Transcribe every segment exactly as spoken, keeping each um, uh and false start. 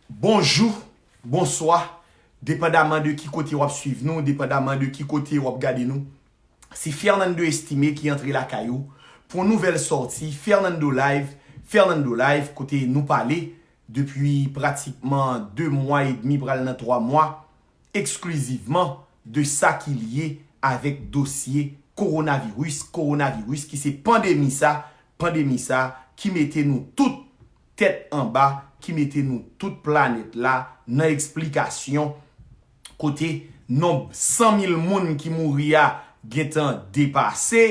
Bonjou, bonswa, depandaman de ki kote w ap swiv nou, depandaman de ki kote w ap gade nou. Se Fernando Estimé ki antre lakay ou pou yon nouvèl sòti Fernando Live, Fernando Live, kote nou pale depi pratikman de mwa edmi, pral nan twa mwa, eksklizivman de sa ki lye avèk dosye kowonaviris, kowonaviris ki se pandemi sa, pandemi sa ki mete nou tout tèt anba, ki mete nou tout planèt la nan eksplikasyon, kote nonb san mil moun ki mouri a gentan depase,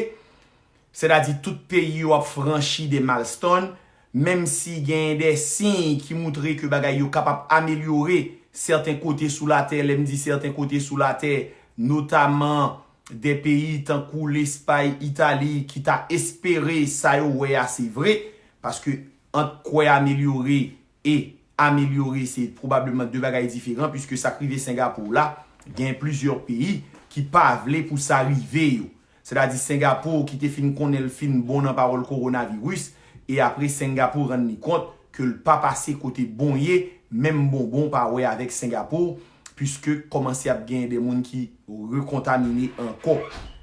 sètadi tout peyi yo ap franchi de milestone, menm si genyen de siy ki moutre ke bagay yo kapab amelyore sèten kote sou latè. Lè m di sèten kote sou latè, notaman de peyi tankou Lespay, Itali, ki ta espere sa yo wè a se vre, paske ant kwè amelyore e amelyore se pwobableman de bagay diferan, piske sa k rive Sengapou la, gen plizyè peyi ki pa vle pou sa rive yo. Sètadi Sengapou ki te fin konnen l fin bon nan pawòl kowonaviris, e apre Sengapou rann li kont ke l pa pase kote bon ye, menm bonbon pa wè avèk Sengapou, piske kòmanse ap genyen de moun ki rekontamine ankò.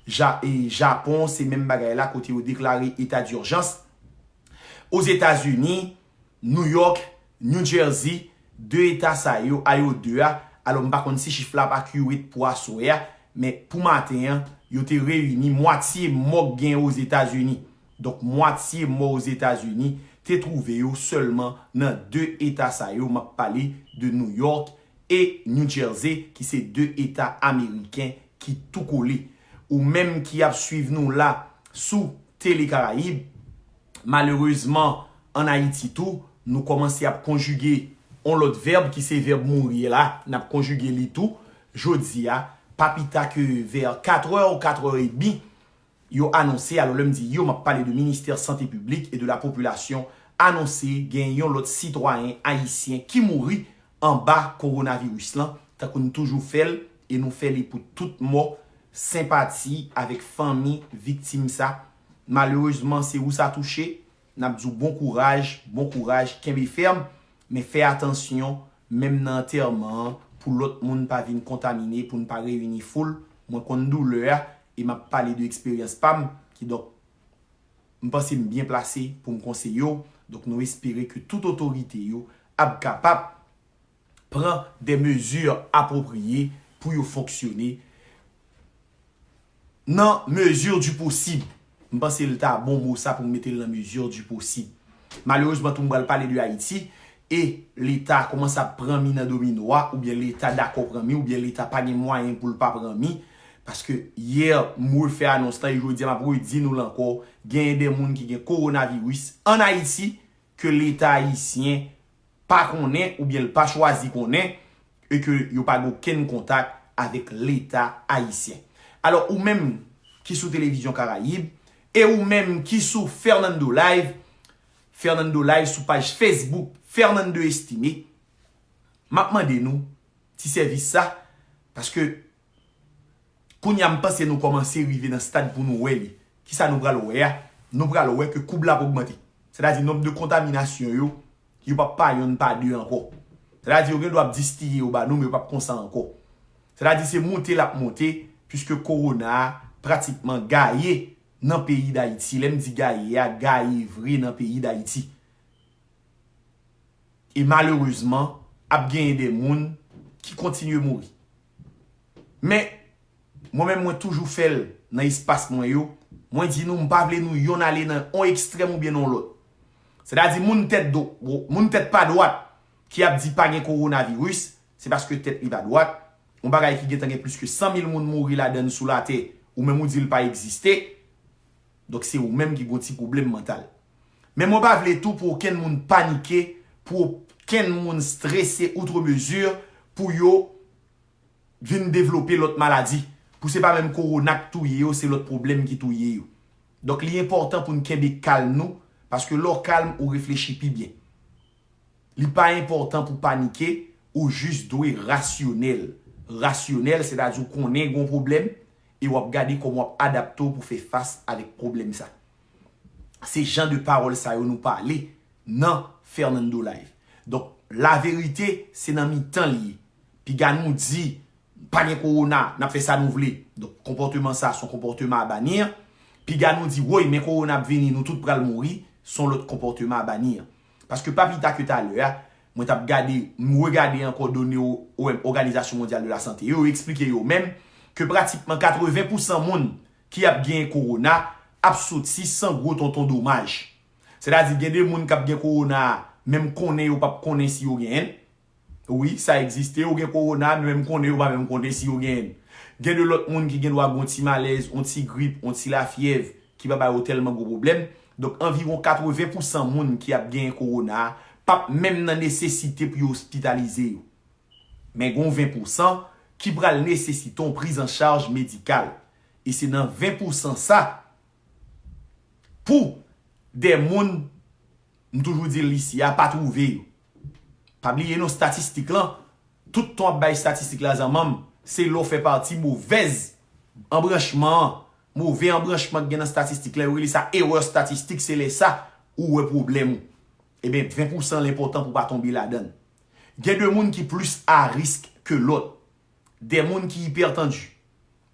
Ja, e Japon, se menm bagay la, kote yo deklare eta dijans. Ozetazini, New York, New Jersey, de eta sa yo, a yo de a, alò m pa konn si chif la ap akiret pou aswè a, men pou maten an, yo te reyini mwatye mò k gen Ozetazini. Donk, mwatye mò Ozetazini te twouve yo sèlman nan de eta sa yo, m ap pale de New York e New Jersey, ki se de eta ameriken ki tou kole. Ou menm ki ap swiv nou la sou Tele Karayib, malerezman, ann Ayiti tou, nou kòmanse ap konjige yon lòt vèb ki se vèb mouri la, n ap konjige li tou. Jodi a, pa pita ke vè katrè ou katrè edmi, yo anonse, alò lè m di yo, m ap pale de Ministè Sante Piblik e de la Popilasyon, anonse gen yon lòt sitwayen ayisyen ki mouri anba kowonaviris lan, tankou n toujou fè l, e nou fè li pou tout mò, senpati avèk fanmi viktim sa. Malerezman, se ou sa touche, n ap di w bon kouraj, bon kouraj, kenbe fèm, men fè atansyon, menm nan antèman an, pou lòt moun pa vin kontamine, pou n pa reyini foul. Mwen konn doulè a, e m ap pale de eksperyans pa m, kidonk, m panse m byen plase pou m konseye w. Donk, nou espere ke tout otorite yo ap kapab pran de mezi apwopriye pou yo fonksyone nan mezi di posib. M panse l ta bon mo sa pou m mete l nan mezi di posib. Malerezman, tou m pral pale de Ayiti, e Leta kòmanse ap pran mi nan domino a, oubyen Leta dakò pran mi, oubyen Leta pa gen mwayen pou l pa pran mi, paske yè, m refè anons lan, e jodi a, m ap redi nou l ankò, genyen de moun ki gen kowonaviris ann Ayiti, ke Leta ayisyen pa konnen oubyen l pa chwazi konnen, e ke yo pa gen okenn kontak avèk Leta ayisyen. Alò, ou menm ki sou Televizyon Karayib, e ou menm ki sou Fernando Live, Fernando Live sou paj Facebook, Fernando Estimé, m ap mande nou ti sèvis sa, paske kounye a, m panse nou kòmanse rive nan stad pou nou wè li. Kisa nou pral wè a? Nou pral wè ke koub la ap ogmante. Sètadi nonb de kontaminasyon yo, yo p ap pa yonn pa de ankò. Sètadi yo gen dwa ap distiye yo ba nou, men yo p ap konsa ankò. Sètadi se moute l ap moute, piske kowona a pratikman gaye nan peyi Dayiti. Lè m di gaye a, gaye vre nan peyi Dayiti. E malerezman, ap genyen de moun ki kontinye mouri. Men, mwen menm, mwen toujou fè l nan espas mwen yo. Mwen di nou, m pa vle nou yonn ale nan yon ekstrèm oubyen nan yon lòt. Sètadi, moun tèt do, moun tèt pa dwat ki ap di pa gen kowonaviris, se paske tèt li pa dwat. Yon bagay ki gentan gen plis ke san mil moun mouri ladan l sou latè, ou menm ou di l pa egziste. Donk, se ou menm ki gen yon ti pwoblèm mantal. Men mwen pa vle tou pou okenn moun panike, pou okenn moun strese outre mezi, pou yo vin devlope lòt maladi. Pou se pa menm kowona k touye yo, se lòt pwoblèm ki touye yo. Donk, li enpòtan pou n kenbe kalm nou, paske lè w kalm, ou reflechi pi byen. Li pa enpòtan pou panike, ou jis dwe rasyonèl. Rasyonèl, sètadi w konnen gen yon pwoblèm, e w ap gade kòman w ap adapte w pou fè fas avèk pwoblèm sa. Se jan de pawòl sa yo nou pale nan Fernando Live. Donk, laverite, se nan mitan li ye. Piga nou di, pa gen kowona, n ap fè sa nou vle. Donk, konpòteman sa, se yon konpòteman a bani. Piga nou di, woy, men kowona ap vini, nou tout pral mouri, se yon lòt konpòteman a bani. Paske pa pita ke talè a, mwen t ap gade, m regade ankò done o-, o-, Òganizasyon Mondyal de la Sante yo, yo eksplike yo menm ke pratikman katreven pousan moun ki ap gen kowona ap soti san gwo tonton domaj. Sètadi, gen de moun k ap gen kowona a, menm konnen yo p ap konnen si yo genyen l. Wi, sa egziste, yo gen kowona a, menm konnen yo pa menm konnen si yo genyen l. Gen de lòt moun ki gen dwa gen yon ti malèz, yon ti grip, yon ti lafyèv, ki pa ba yo tèlman gwo pwoblèm. Donk, anviwon katreven pousan moun ki ap genyen kowona a p ap menm nan nesesite pou yo ospitalize yo. Men gen yon ven pousan ki pral nesesite yon prizanchaj medikal. E se nan ven pousan sa, pou de moun, m toujou di l isi a, pa twouve yo. Pa bliye non, statistik lan, tout tan w ap bay statistik la, zanmanm, se lè w fè pati movèz anbranchman an, move anbranchman ki gen nan statistik la, yo rele sa erè statistik, se lè sa ou wè pwoblèm ou. Ebyen, ven pousan l enpòtan pou w pa tonbe ladan l. Gen de moun ki plis a risk ke lòt. De moun ki ipètandi,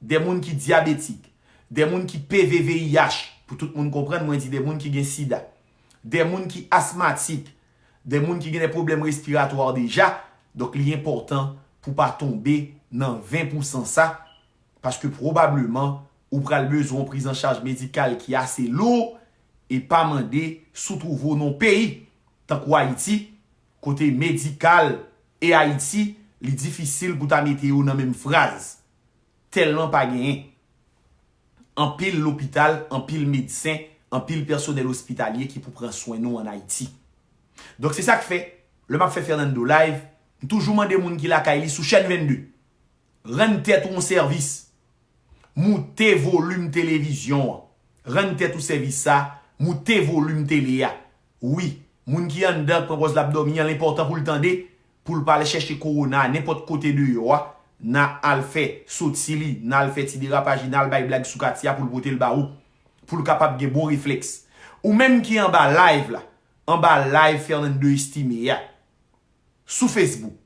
de moun ki dyabetik, de moun ki P V V I H, pou tout moun konprann, mwen di de moun ki gen sida, de moun ki asmatik, de moun ki gen de pwoblèm respiratwa deja. Donk, li enpòtan pou pa tonbe nan ven pousan sa, paske pwobableman, ou pral bezwen yon prizanchaj medikal ki ase lou e pa mande si w twouve w nan yon peyi tankou Ayiti, kote medikal e Ayiti, li difisil pou ta mete yo nan menm fraz. Tèlman pa genyen anpil lopital, anpil medsen, anpil pèsonèl ospitalye ki pou pran swen nou ann Ayiti. Donk, se sa k fè, lè m ap fè Fernando Live, m toujou mande moun ki lakay li sou chèn vennde, rann tèt ou yon sèvis. Moute volim televizyon an. Rann tèt ou sèvis sa, moute volim tele a. Wi, moun ki anndan k pran pòz l ap dòmi an, l enpòtan pou l tande, pou l pa al chèche kowona a nenpòt kote deyò a, nan al fè soti li, nan al fè ti derapaj li, nan al bay blag sou katye a pou l pote l ba ou, pou l kapab gen bon reflèks. Ou menm ki anba live la, anba live Fernando Estimé a, sou Facebook,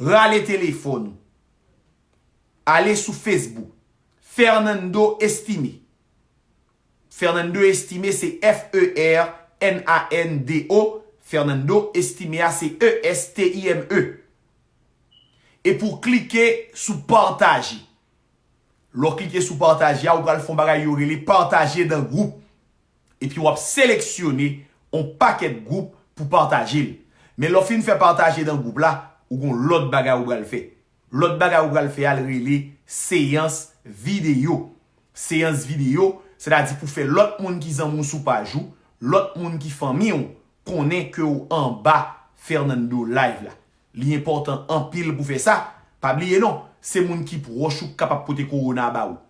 rale telefòn ou, ale sou Facebook, Fernando Estimé. Fernando Estimé se F E R N A N D O. Fernando Estimé a se E S T I M E. Epi w klike sou pataje. Lè w klike sou pataje a, ou pral fè yon bagay yo rele pataje dan gwoup. Epi w ap seleksyone yon pakèt gwoup pou pataje l. Men lè w fin fè pataje dan gwoup la, ou gon lòt bagay ou pral fè. Lòt bagay ou pral fè a, l rele seyans videyo. Seyans videyo, sètadi pou fè lòt moun ki zanmi w sou paj ou, lòt moun ki fanmi w, konnen ke w anba Fernando Live la. Li enpòtan anpil pou fè sa. Pa bliye non, se moun ki pwòch ou k kapab pote kowona a ba ou.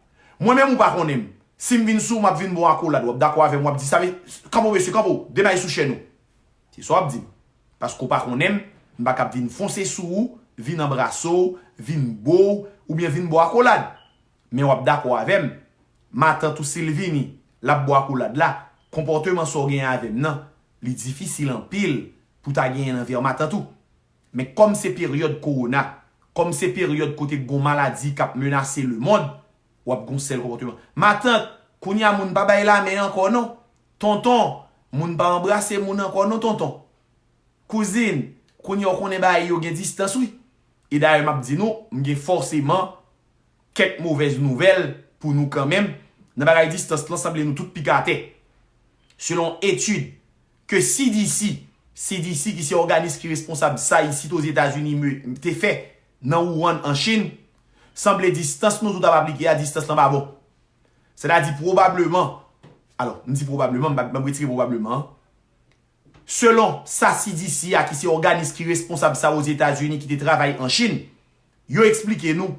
Mwen menm ou pa konnen m. Si m vin sou ou, m ap vin ba w akolad, w ap dakò avè m, w ap di, "Sa vle, kanpe w mesye, kanpe w, demay sou chèn ou." Se sa w ap di m. Paske w pa konnen m, m pa kab vin fonse sou ou, vin anbrase w, vin bo w, oubyen vin ba w akolad. Men w ap dakò avè m, matant ou si l vini, l ap ba w akolad la, konpòteman sa w genyen avè m nan, li difisil anpil pou ta genyen l anvè matant ou. Men kòm se peryòd kowona, kòm se peryòd kote gon maladi k ap menase lemonn, w ap gon sèl konpòteman. Matant, kounye a moun pa bay lamen ankò non. Tonton, moun pa anbrase moun ankò non, tonton. Kouzin, kounye a w konnen bagay yo gen distans wi. E dayè m ap di nou, m gen fòseman kèk movèz nouvèl pou nou kanmenm. Nan bagay distans lan, sanble nou tout pike atè. Selon etid ke C D C, C D C ki se òganis ki responsab sa isit Ozetazini me-, te fè nan Wuhan an Chin, sanble distans nou tout ap aplike a, distans lan pa bon. Sètadi pwobableman, alò, m di pwobableman, m pa, m retire pwobableman an. Selon sa C D C a, ki se òganis ki responsab sa Ozetazini ki te travay an Chin, yo eksplike nou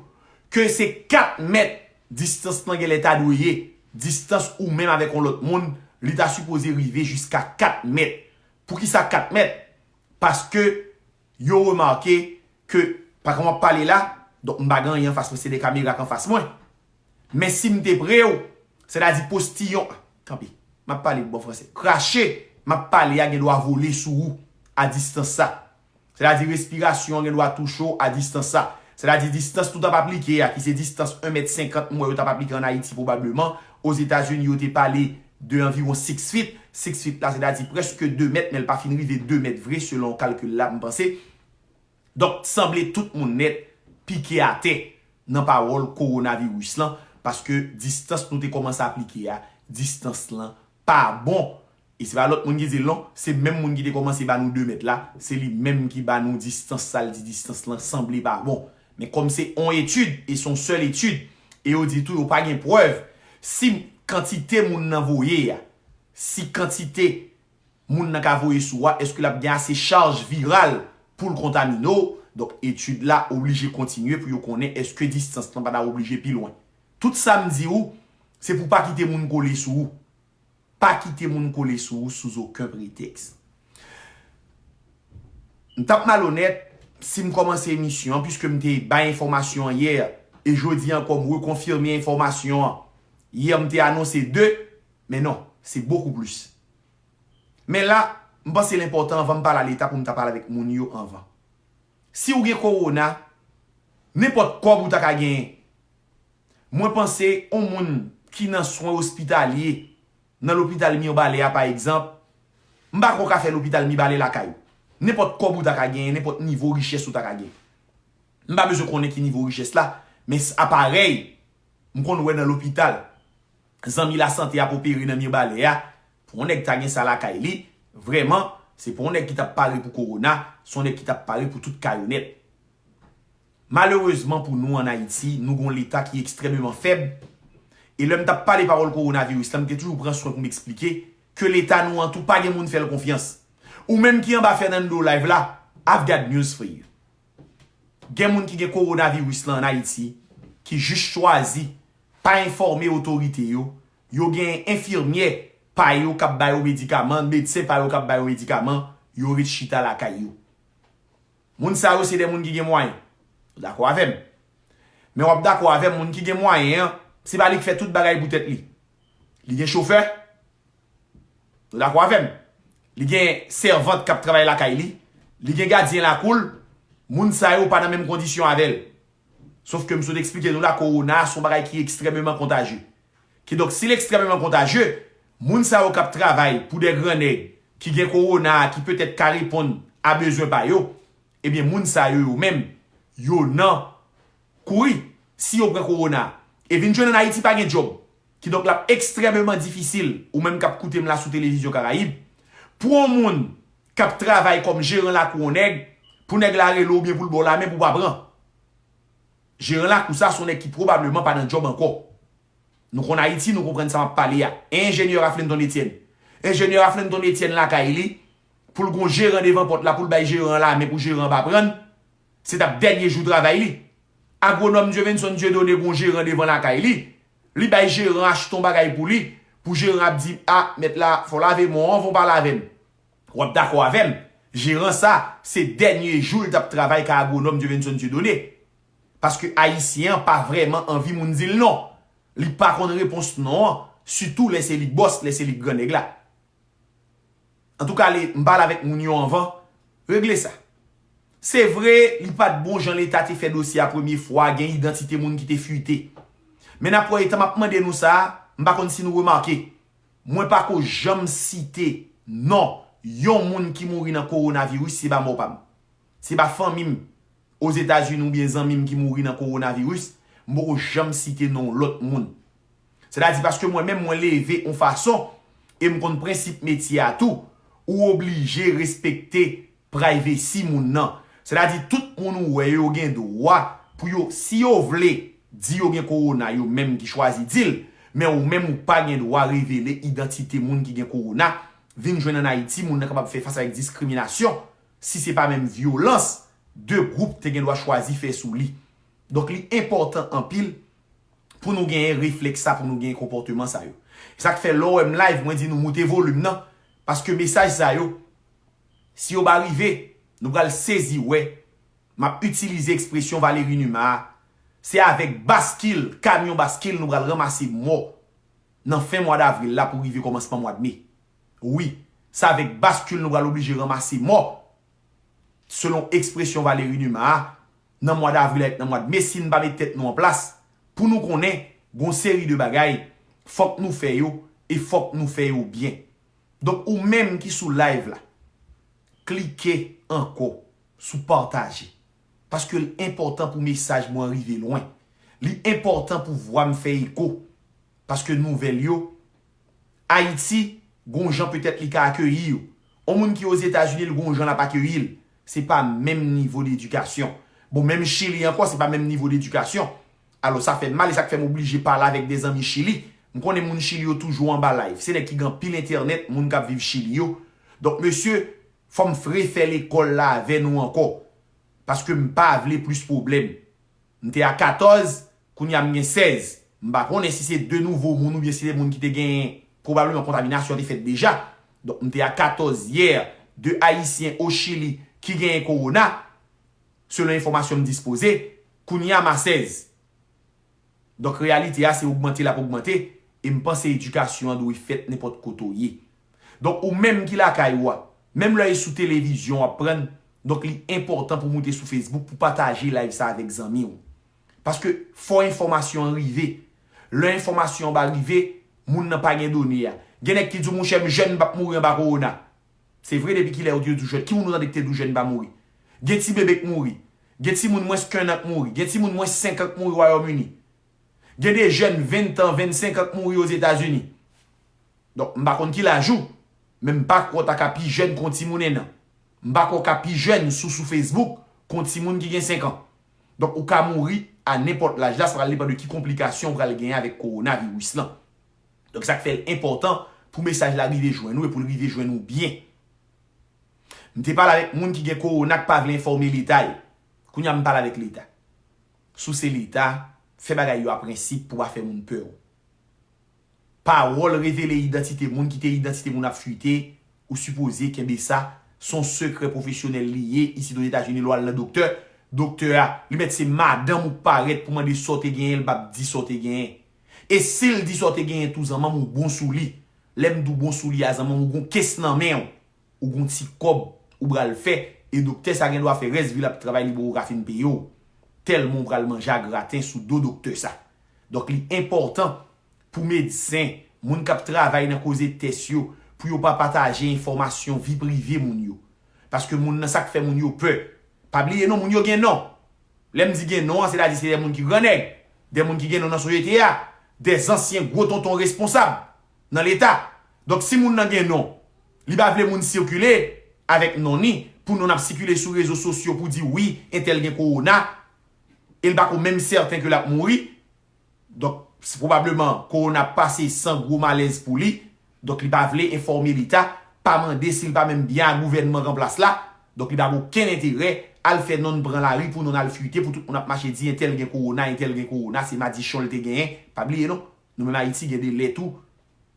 ke se kat mèt distans lan genlè ta dwe ye. Distans ou menm avèk yon lòt moun, li ta sipoze rive jiska kat mèt. Poukisa kat mèt? Paske yo remake ke, pa kòman m ap pale la, donk m pa gen anyen anfas mwen, se de kamera k anfas mwen. Men si m te pre w, sètadi postiyon, kanpe, m ap pale bon fransè, krache, m ap pale a gen dwa vole sou ou a distans sa. Sètadi respirasyon an gen dwa touche w a distans sa. Sètadi distans nou t ap aplike a, ki se distans en mèt senkant, m wè yo t ap aplike ann Ayiti pwobableman. Ozetazini, yo te pale de anviwon six feet. Six feet la, sètadi prèske de mèt, men l pa fin rive de mèt vre, selon kalkil la, m panse. Donk, sanble tout moun nèt pike atè nan pawòl kowonaviris lan, paske distans nou te kòmanse aplike a, distans lan pa bon. E se pa lòt moun ki di l non, se menm moun ki te kòmanse ba nou de mèt la, se li menm ki ba nou distans sa, l di distans lan sanble pa bon. Men kòm se on etid, e se on sèl etid, e yo di tou yo pa gen prèv si kantite moun nan voye a, si kantite moun nan ka voye sou a, èske l ap gen ase chaj viral pou l kontamine w? Donk, etid la oblije kontinye pou yo konnen èske distans lan pa ta oblije pi lwen. Tout sa m di w, se pou pa kite moun kole sou ou. Pa kite moun kole sou ou sou okenn pretèks. M t ap malonèt si m kòmanse emisyon an, piske m te bay enfòmasyon an yè, e jodi an ankò m rekonfime enfòmasyon an. Yè m te anonse de, men non, se bokou plis. Men la, m panse l enpòtan anvan m pale a Leta pou m ta pale avèk moun yo anvan. Si w gen kowona, nenpòt kòb ou ta ka genyen. Mwen panse on moun ki nan swen ospitalye, nan lopital Mibalè a pa egzanp, m pa kwè w ka fè lopital Mibalè lakay ou. Nenpòt kòb ou ta ka genyen, nenpòt nivo richès ou ta ka genyen. M pa bezwen konnen ki nivo richès la, men s- aparèy m konn wè nan lopital, zanmi lasante ap opere nan Mibalè a, pou yon nèg ta gen sa lakay li, vrèman, se pa yon nèg ki t ap pare pou kowona, se yon nèg ki t ap pare pou tout ka yo nèt. Malerezman pou nou ann Ayiti, nou gen yon Leta ki ekstrèmeman fèb. E lè m t ap pale pawòl kowonaviris la, m te toujou pran swen pou m eksplike ke Leta nou an tou pa gen moun fè l konfyans. Ou menm ki anba Fernando Live la, I've got news for you. Gen moun ki gen kowonaviris lan ann Ayiti, ki jis chwazi pa enfòme otorite yo, yo gen enfimyè pa yo k ap ba yo medikaman, medsen pa yo k ap ba yo medikaman, yo ret chita lakay yo. Moun sa yo se de moun ki gen mwayen. Ou dakò avè m? Men w ap dakò avè m, moun ki gen mwayen an, se pa li k fè tout bagay pou tèt li. Li gen chofè, nou dakò avè m? Li gen sèvant k ap travay lakay li. Li gen gadyen lakou l. Moun sa yo pa nan menm kondisyon avè l. Sòf ke m sot eksplike nou la, kowona a se yon bagay ki ekstrèmeman kontajye. Kidonk, si l ekstrèmeman kontajye, moun sa yo k ap travay pou de grannèg ki gen kowona a, ki petèt ka reponn a bezwen pa yo, ebyen, moun sa yo, yo menm, yo nan kouri si yo pran kowona a. E vin jwenn ann Ayiti pa gen djòb. Kidonk, l ap ekstrèmeman difisil, ou menm k ap koute m la sou Televizyon Karayib, pou yon moun k ap travay kòm jeran lakou yon nèg, pou nèg la rele w oubyen pou l ba w lamen pou w pa pran. Jeran lakou sa, se yon nèg ki pwobableman pa nan djòb ankò. Nou konn Ayiti, nou konprann sa m ap pale a. E enjenyè Raflenton Etienne? Enjenyè Raflenton Etienne lakay li, pou l gon jeran devan pòt la, pou l bay jeran an lamen pou jeran an pa pran l, se t ap dènye jou travay li. Agwonòm Dievenson Dieudonné gon jeran devan lakay li, li bay jeran an achte yon bagay pou li, pou jeran an ap di, a, mèt la, fò w lave men w anvan w pale avè m. W ap dakò avè m, jeran sa, se dènye jou l t ap travay kay agwonòm Dievenson Dieudonné. Paske Ayisyen an pa vrèman anvi moun di l non. Li pa konn repons non an, sitou lè se li k bòs, lè se li k grannèg la. Antouka, le, m pale avèk moun yo anvan, regle sa. Se vre, li pa t bon jan Leta te fè dosye a premye fwa, gen idantite moun ki te fite. Men n ap wè, etan m ap mande nou sa a, m pa konn si nou remake. Mwen pa ko janm site non yon moun ki mouri nan kowonaviris, se pa mò pa m. Se pa fanmi m Ozetazini oubyen zanmi m ki mouri nan kowonaviris, m poko janm site non lòt moun. Sètadi paske mwen menm mwen leve yon fason, e m konn prensip metye a tou, ou oblije respekte privacy moun nan. Sètadi tout moun ou wè yo gen dwa pou yo, si yo vle di yo gen kowona, yo menm ki chwazi di l, men ou menm ou pa gen dwa revele idantite moun ki gen kowona, vin jwenn ann Ayiti, moun nan kapab fè fas avèk diskriminasyon, si se pa menm vyolans de gwoup te gen dwa chwazi fè sou li. Donk, li enpòtan anpil pou nou genyen reflèks sa, pou nou genyen konpòteman sa yo. E sa k fè lè w wè m live, mwen di nou moute volim nan, paske mesaj sa yo, si yo pa rive, nou pral sezi wè m ap itilize ekspresyon Valéry Numa a, se avèk baskil, kamyon baskil nou pral ranmase mò nan fen mwa davril la pou rive kòmansman mwa d me. Wi, Se avèk baskil nou pral oblije ranmase mò, selon ekspresyon Valéry Numa a, nan mwa davril avèk nan mwa me, si n pa met tèt nou an plas, pou nou konnen, gon seri de bagay, fòk nou fè yo, e fòk nou fè yo byen. Donk, ou menm ki sou live la, klike ankò sou pataje. Paske l enpòtan pou mesaj mwen rive lwen. Li enpòtan pou vwa m fè eko. Paske nouvèl yo, Ayiti, gon jan petèt li ka akeyi yo. On moun ki Ozetazini, l gon jan l ap akeyi l. Se pa menm nivo dedikasyon. Bon, menm Chili ankò, se pa menm nivo dedikasyon. Alò, sa fè m mal, e sa k fè m oblije pale avèk de zanmi Chili. M konnen moun Chili yo toujou anba live. Se nèg ki gen anpil entènèt, moun k ap viv Chili yo. Donk, mesye, fò m refè lekòl la avè nou ankò. Paske m pa vle plis pwoblèm. M te a katòz, kounye a m gen sèz. M pa konnen si se de nouvo moun oubyen si se moun ki te genyen, pwobableman kontaminasyon te fèt deja. Donk, m te a katòz yè, de Ayisyen o Chili ki genyen kowona, selon enfòmasyon m dispoze, kounye a m a sèz. Donk, reyalite a, se ogmante l ap ogmante, e m panse edikasyon an dwe fèt nenpòt kote w ye. Donk, ou menm ki lakay ou a, menm lè e sou televizyon w ap pran, donk, li enpòtan pou w moute sou Facebook pou pataje live sa avèk zanmi w. Paske fò enfòmasyon an rive. Lè enfòmasyon an pa rive, moun nan pa gen done a. Gen nèg ki di w, monchè, m jèn, m p ap mouri anba kowona. Se vre, depi kilè yo di yo di w jèn? Ki moun ou tande ki te di w jèn pa mouri? Gen ti bebe k mouri. Gen timoun mwens ke en an k mouri. Gen timoun mwens senk an k mouri Wayòm Ini. Gen de jèn ven tan, vennsenk an k mouri Ozetazini. Donk, m pa konn ki laj ou, men m pa kwè w ta ka pi jèn ke yon timoun en an. M pa kwè w ka pi jèn si w sou Facebook ke yon timoun ki gen senk an. Donk, ou ka mouri a nenpòt laj la, sa pral depann de ki konplikasyon w pral genyen avèk kowonaviris lan. Donk, sa k fè l enpòtan pou mesaj la rive jwenn ou e pou l rive jwenn ou byen. M te pale avèk moun ki gen kowona k pa vle enfòme Leta yo. Kounye a m pale avèk Leta. Si w se Leta, fè bagay yo a prensip pou w pa fè moun pè w. Pawòl revele idantite moun, kite idantite moun ap fwite, ou sipoze kenbe sa. Se yon sekrè pwofesyonèl li ye. Isit Ozetazini, lè w al nan doktè, doktè a, li mèt se madanm ou k parèt pou mande sa w te genyen, l p ap di sa w te genyen. E si l di sa w te genyen tou, zanmanm ou bon sou li. Lè m di w bon sou li a, zanmanm ou gon kes nan men w. Ou gon ti kòb ou pral fè, e doktè sa gen dwa fè rès vi l ap travay, li poko ka fin peye w. Tèlman ou pral manje a graten sou do doktè sa. Donk, li enpòtan pou medsen, moun k ap travay nan koze tès yo, pou yo pa pataje enfòmasyon vi prive moun yo. Paske moun nan, sa k fè moun yo pè. Pa bliye non, moun yo gen non. Lè m di gen non an, sètadi se de moun ki grannèg, de moun ki gen non nan sosyete a, de zansyen gwo tonton responsab nan Leta. Donk, si moun nan gen non, li pa vle moun sikile avèk non ni, pou non ap sikile sou rezo sosyo pou di wi, entèl gen kowona, e l pa ko menm sèten ke l ap mouri, donk, se pwobableman kowona ap pase san gwo malèz pou li. Donk, li pa vle enfòme Leta, pa mande si l pa menm byen a gouvènman k an plas la. Donk, li pa gen okenn enterè al fè non l pran lari pou non l al fwite, pou tout moun ap mache di entèl gen kowona, entèl gen kowona, se madichon l te genyen. Pa bliye non, nou menm Ayiti gen de lè tou,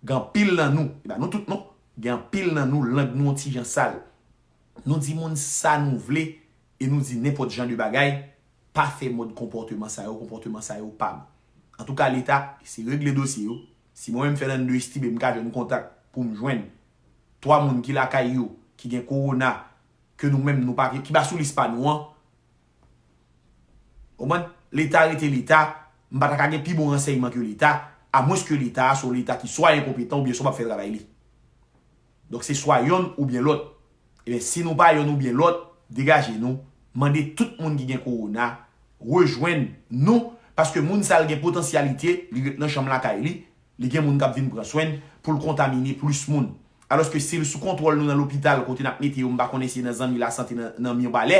gen anpil nan nou, e pa nou tout non, gen anpil nan nou, lang nou yon ti jan sal. Nou di moun sa nou vle, e nou di nenpòt jan de bagay, pa fè mòd konpòteman sa yo, konpòteman sa yo pa bon. Antouka, Leta, se regle dosye yo. Si mwen menm Fernando Estibe, m ka jwenn kontak pou m jwenn twa moun ki lakay yo, ki gen kowona, ke nou menm nou pa, ki pa sou lis pa nou an, ou konprann? Leta rete Leta, m pa ta ka gen pi bon ransèyman ke Leta, amwenske Leta a se yon Leta ki swa enkonpetan oubyen swa p ap fè travay li. Donk, se swa yonn oubyen lòt. Ebyen, si nou pa yonn oubyen lòt, degaje nou, mande tout moun ki gen kowona rejwenn nou, paske moun sa l gen potansyalite, li ret nan chanm lakay li, li gen moun k ap vin pran swen l, pou l kontamine plis moun. Alòske si l sou kontwòl nou nan lopital kote n ap mete yo, m pa konnen si se nan zanmi lasante nan, nan Mibalè,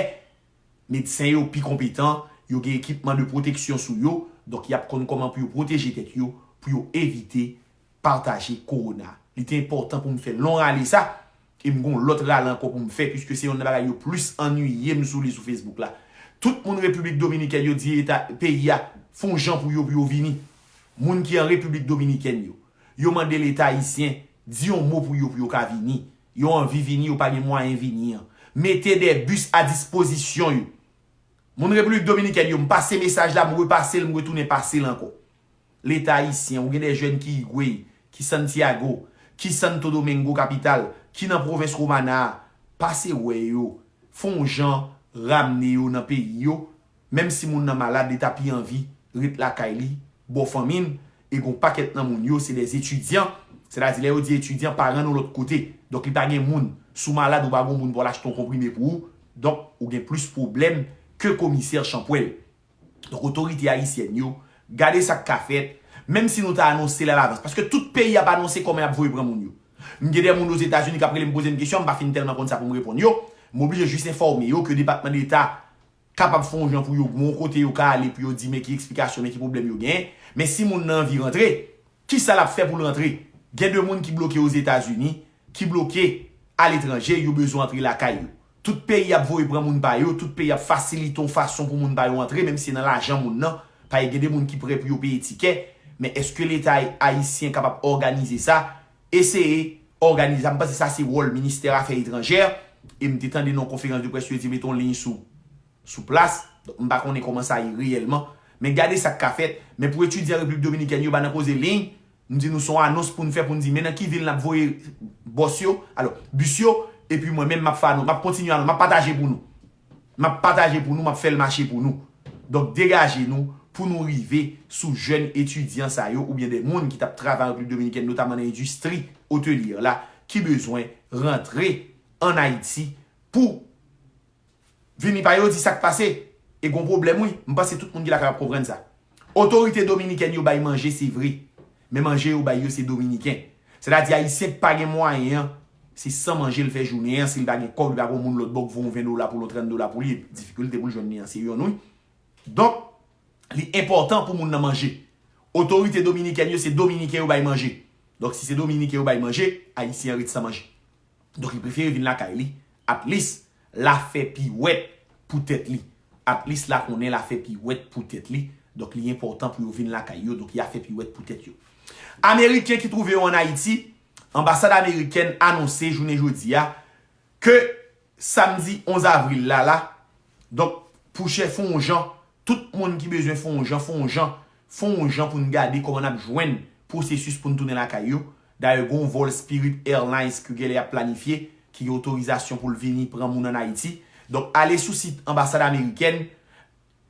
medsen yo pi konpetan, yo gen ekipman de pwoteksyon sou yo, donk y ap konn kòman pou yo pwoteje tèt yo, pou yo evite pataje kowona. Li te enpòtan pou m fè lon rale sa, e m gon lòt rale ankò pou m fè, piske se yonn nan bagay yo plis annuiye m sou li sou Facebook la. Tout moun Repiblik Dominikèn yo di eta peyi a, fè yon jan pou yo, pou yo vini. Moun ki an Repiblik Dominikèn yo, yo mande Leta ayisyen, di yon mo pou yo, pou yo ka vini. Yo anvi vini, yo pa gen mwayen vini an. Mete de bis a dispozisyon yo. Moun Repiblik Dominikèn yo, m pase mesaj la, m repase l, m retounen pase l ankò. Leta ayisyen, ou gen de jèn ki Higüey, ki Santiago, ki Santo Domingo, kapital, ki nan pwovens Romana a pase wè yo, fè yon jan ramne yo nan peyi yo, menm si moun nan malad, li ta pi anvi ret lakay li, bò fanmi l, e gon pakèt nan moun yo, se dè etidyan, sètadi lè yo di etidyan, paran nou lòt kote. Donk, li pa gen moun. Si w malad, ou pa gon moun pou al achte yon konprime pou ou, donk, ou gen plis pwoblèm ke komisè Chanpwèl. Donk, otorite ayisyèn yo, gade sa k ka fèt, menm si nou ta anonse l alavans. Paske tout peyi ap anonse kòman y ap voye pran moun yo. M gen de moun Ozetazini k ap rele m poze m kesyon, m pa fin tèlman konn sa pou m reponn yo. M oblije jis enfòme yo ke Depatman Deta kapab fè yon jan pou yo, gen yon kote yo ka ale pou yo di men ki eksplikasyon, men ki pwoblèm yo genyen. Men si moun nan anvi rantre, kisa l ap fè pou l rantre? Gen de moun ki bloke Ozetazini, ki bloke aletranje, yo bezwen antre lakay yo. Tout peyi ap voye pran moun pa yo, tout peyi ap fasilite yon fason pou moun pa yo antre, menm si se nan lajan moun nan, paske gen de moun ki prè pou yo peye tikè, men èske Leta ayisyen kapab òganize sa? Eseye òganize sa. M panse sa se wòl Ministè Afè Etranjè, e m te tande nan yon konferans de près yo di mete yon liy sou sou plas. Donk, m pa konnen kòman sa ye reyèlman. Men gade sa k ka fèt. Men pou etidyan Repiblik Dominikèn yo, pa nan koze liy, m di nou se yon anons pou n fè, pou n di men nan ki vil n ap voye bòs yo, alò, bis yo, epi mwen menm m ap fè anons, m ap kontinye anons, m ap pataje pou nou. M ap pataje pou nou, m ap fè l mache pou nou. Donk, degaje nou pou nou rive sou jèn etidyan sa yo oubyen de moun ki t ap travay an Repiblik Dominikèn, notaman nan endistri otelyè la, ki bezwen rantre ann Ayiti pou vini pa yo di sa k pase. E gon pwoblèm wi. M panse tout moun ki lakay ap konprann sa. Otorite dominikèn yo bay manje, se vre. Men manje yo bay yo se dominiken. Sètadi ayisyen k pa gen mwayen an, se san manje l fè jounen an, si l pa gen kòb, li pa gon moun lòt bò k voye yon ven dola pou l, yon trant dola pou li, difikilte pou l jwenn li an se yonn wi. Donk, li enpòtan pou moun nan manje. Otorite dominikèn yo, se dominiken yo bay manje. Donk, si se dominiken yo bay manje, ayisyen an ret san manje. Donk, li prefere vin lakay li. At least, l a fè piwèt pou tèt li. At least, l a konnen l a fè piwèt pou tèt li. Donk, li enpòtan pou yo vin lakay yo. Donk, y a fè piwèt pou tèt yo. Ameriken ki twouve yo ann Ayiti, anbasad amerikèn anonse jounen jodi a ke samdi onz avril la, la, donk, pou chè fè yon jan, tout moun ki bezwen fè yon jan, fè yon jan, fè yon jan pou n gade kòman n ap jwenn pwosesis pou n tounen lakay yo. Dayè, gen yon vòl Spirit Airlines ke genlè y ap planifye, ki gen otorizasyon pou l vini pran moun ann Ayiti. Donk, ale sou sit anbasad amerikèn,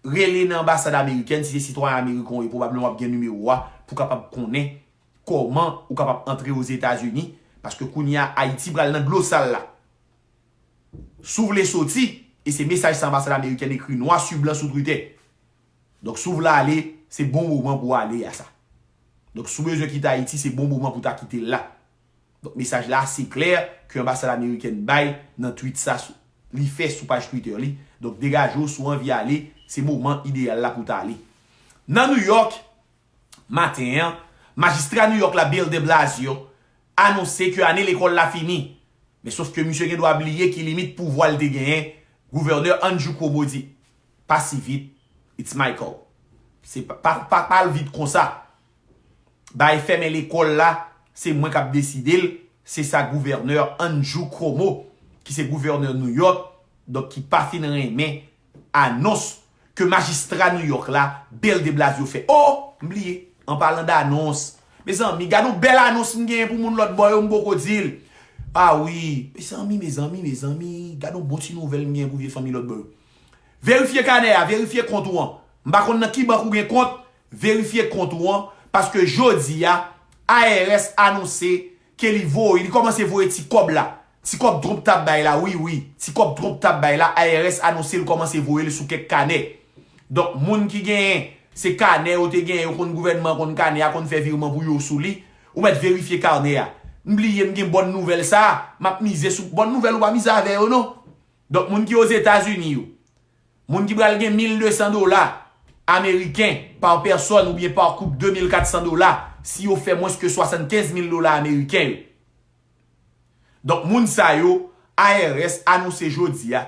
rele nan anbasad amerikèn, si se sitwayen ameriken w ye, pwobableman w ap gen nimewo a, pou w kapab konnen kòman ou kapab antre Ozetazini, paske kounye a, Ayiti pral nan dlo sal la. Si w vle soti, e se mesaj sa anbasad amerikèn ekri nwa si blan sou Twitter. Donk, si w vle ale, se bon moman pou w ale a sa. Donk, si w bezwen kite Ayiti, se bon moman pou w ta kite l la. Donk, mesaj la ase klè ke anbasad amerikèn bay nan tweet sa sou, li fè sou paj Twitter li. Donk, degaje w si w anvi ale, se moman ideyal la pou w ta ale. Nan New York, maten an, majistra New York la, Bill de Blasio, anonse ke ane lekòl la fini. Men sof ke misye gen dwa bliye ki limit pouvwa l te genyen. Gouvènè Andrew Cuomo di, pa si vit, it's my call. Se pa, pa, pa, pa al vit konsa. Bay fèmen lekòl la, se mwen k ap deside l, se sa gouvènè Andrew Cuomo, ki se gouvènè New York, donk ki pa fin renmen anons ke majistra New York la, Bill de Blasio fè. Oh, m bliye, an palan d anons, mezanmi, gade yon bèl anons m genyen pou moun lòt bò yo, m poko di l. Ah wi, mezanmi, mezanmi, mezanmi, gade yon bon ti nouvèl m genyen pou vye fanmi lòt bò yo. Verifye kanè a, verifye kont ou an. M pa konn nan ki bank ou gen kont, verifye kont ou an, paske jodi a, I R S anonse ke li voye, li kòmanse voye ti kòb la. Ti kòb Trump t ap bay la, wi, wi. Ti kòb Trump t ap bay la, I R S anonse l kòmanse voye l sou kèk kanè. Donk, moun ki genyen, se kanè yo te genyen, yo konn gouvènman konn kanè a, konn fè virman pou yo sou li. Ou mèt verifye kanè a. M bliye m gen bòn nouvèl sa a, m ap mize sou bòn nouvèl, ou pa mize avè yo non. Donk, moun ki Ozetazini yo, moun ki pral gen mil de san dola ameriken pa pèsòn oubyen pa koup de mil kat san dola si yo fè mwens ke swasannkenz mil dola ameriken yo. Donk, moun sa yo, I R S anonse jodi a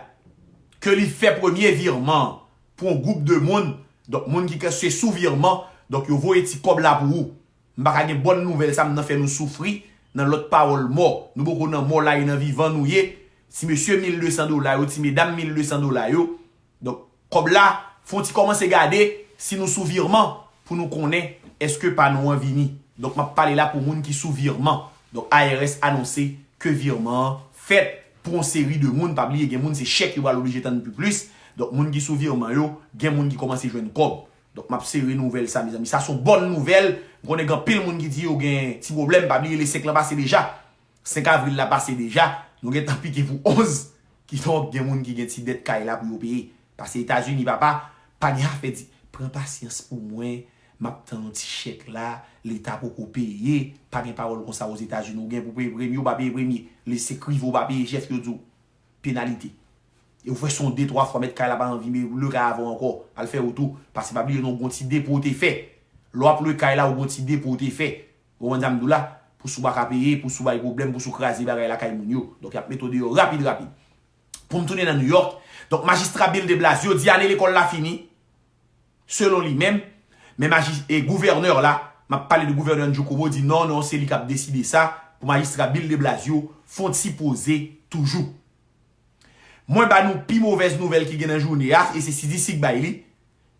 ke li fè premye virman an pou yon gwoup de moun. Donk, moun ki ka se sou virman, donk, yo voye ti kòb la pou ou. M pa ka gen bòn nouvèl sa, m nan fè nou soufri nan lòt pawòl mò. Nou poko nan mò la, e nan vivan nou ye. Ti mesye mil de san dola yo, ti medam mil de san dola yo. Donk, kòb la, fè yon ti kòmanse gade si nou sou virman pou nou konnen èske pa nou an vini. Donk, m ap pale la pou moun ki sou virman. Donk, I R S anonse ke virman an fèt pou yon seri de moun. Pa bliye, gen moun se chèk yo pral oblije tann pi plis. Donk, moun ki sou virman yo, gen moun ki kòmanse jwenn kòb. Donk, m ap sere nouvèl sa, mezanmi. Sa se yon bòn nouvèl. M konnen gen anpil moun ki di yo gen ti pwoblèm. Pa bliye, le senk lan pase deja. Senk avril la pase deja. Nou gentan pike pou onz. Kidonk, gen moun ki gen ti dèt kay la pou yo peye. Pase Etazini, papa, pa gen afè di, pran pasyans pou mwen, m ap tann yon ti chèk la, Leta poko peye, pa gen pawòl konsa Ozetazini, ou gen pou peye premye, ou pa peye premye, lese k rive ou pa peye, chèf yo di w, penalite. E ou fè se yon de, twa fwa, mèt kay la pa anvi lwe kay avè w ankò, al fè wout ou, paske pa bliye non, gon ti depo w te fè. Lè w ap lwe kay la, ou gon ti depo w te fè. Ou konprann sa m di w la? Pou si w pa ka peye, pou si w bay pwoblèm, pou si w kraze bagay lakay moun yo. Donk, y ap mete w deyò rapid, rapid. Pou m tounen nan New York, donk, majistra Bill de Blasio di ane lekòl la fini, selon li menm, men maji, e gouvènè la, m ap pale de gouvènè Andrew Cuomo, di non, non, se li k ap deside sa, pou majistra Bill de Blasio fè yon ti poze toujou. Mwen ba nou pi movèz nouvèl ki gen nan jounen a, e se C D C k bay li.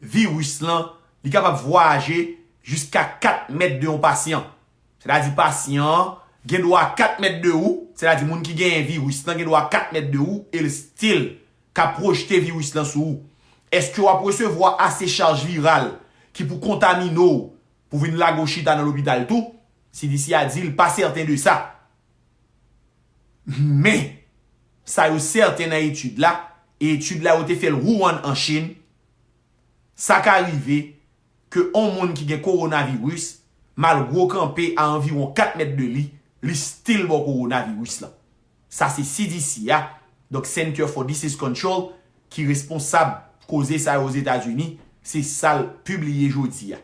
Viris lan, li kapab vwayaje jiska kat mèt de yon pasyan. Sètadi pasyan an gen dwa a kat mèt de ou, sètadi moun ki genyen viris lan gen dwa a kat mèt de ou, e l still ka pwojte viris lan sou ou. Èske w ap resevwa ase chaj viral ki pou kontamine w pou vin lage w chita nan lopital tou? C D C a di l pa sèten de sa. Men, sa yo sèten nan etid la, e etid la yo te fè l Wuhan an Chin, sa ka rive ke yon moun ki gen kowonaviris, malgre w kanpe a anviwon kat mèt de li, li still ba w kowonaviris lan. Sa se C D C a, donk Center for Disease Control, ki responsab koze sa yo Ozetazini, se sa l pibliye jodi a.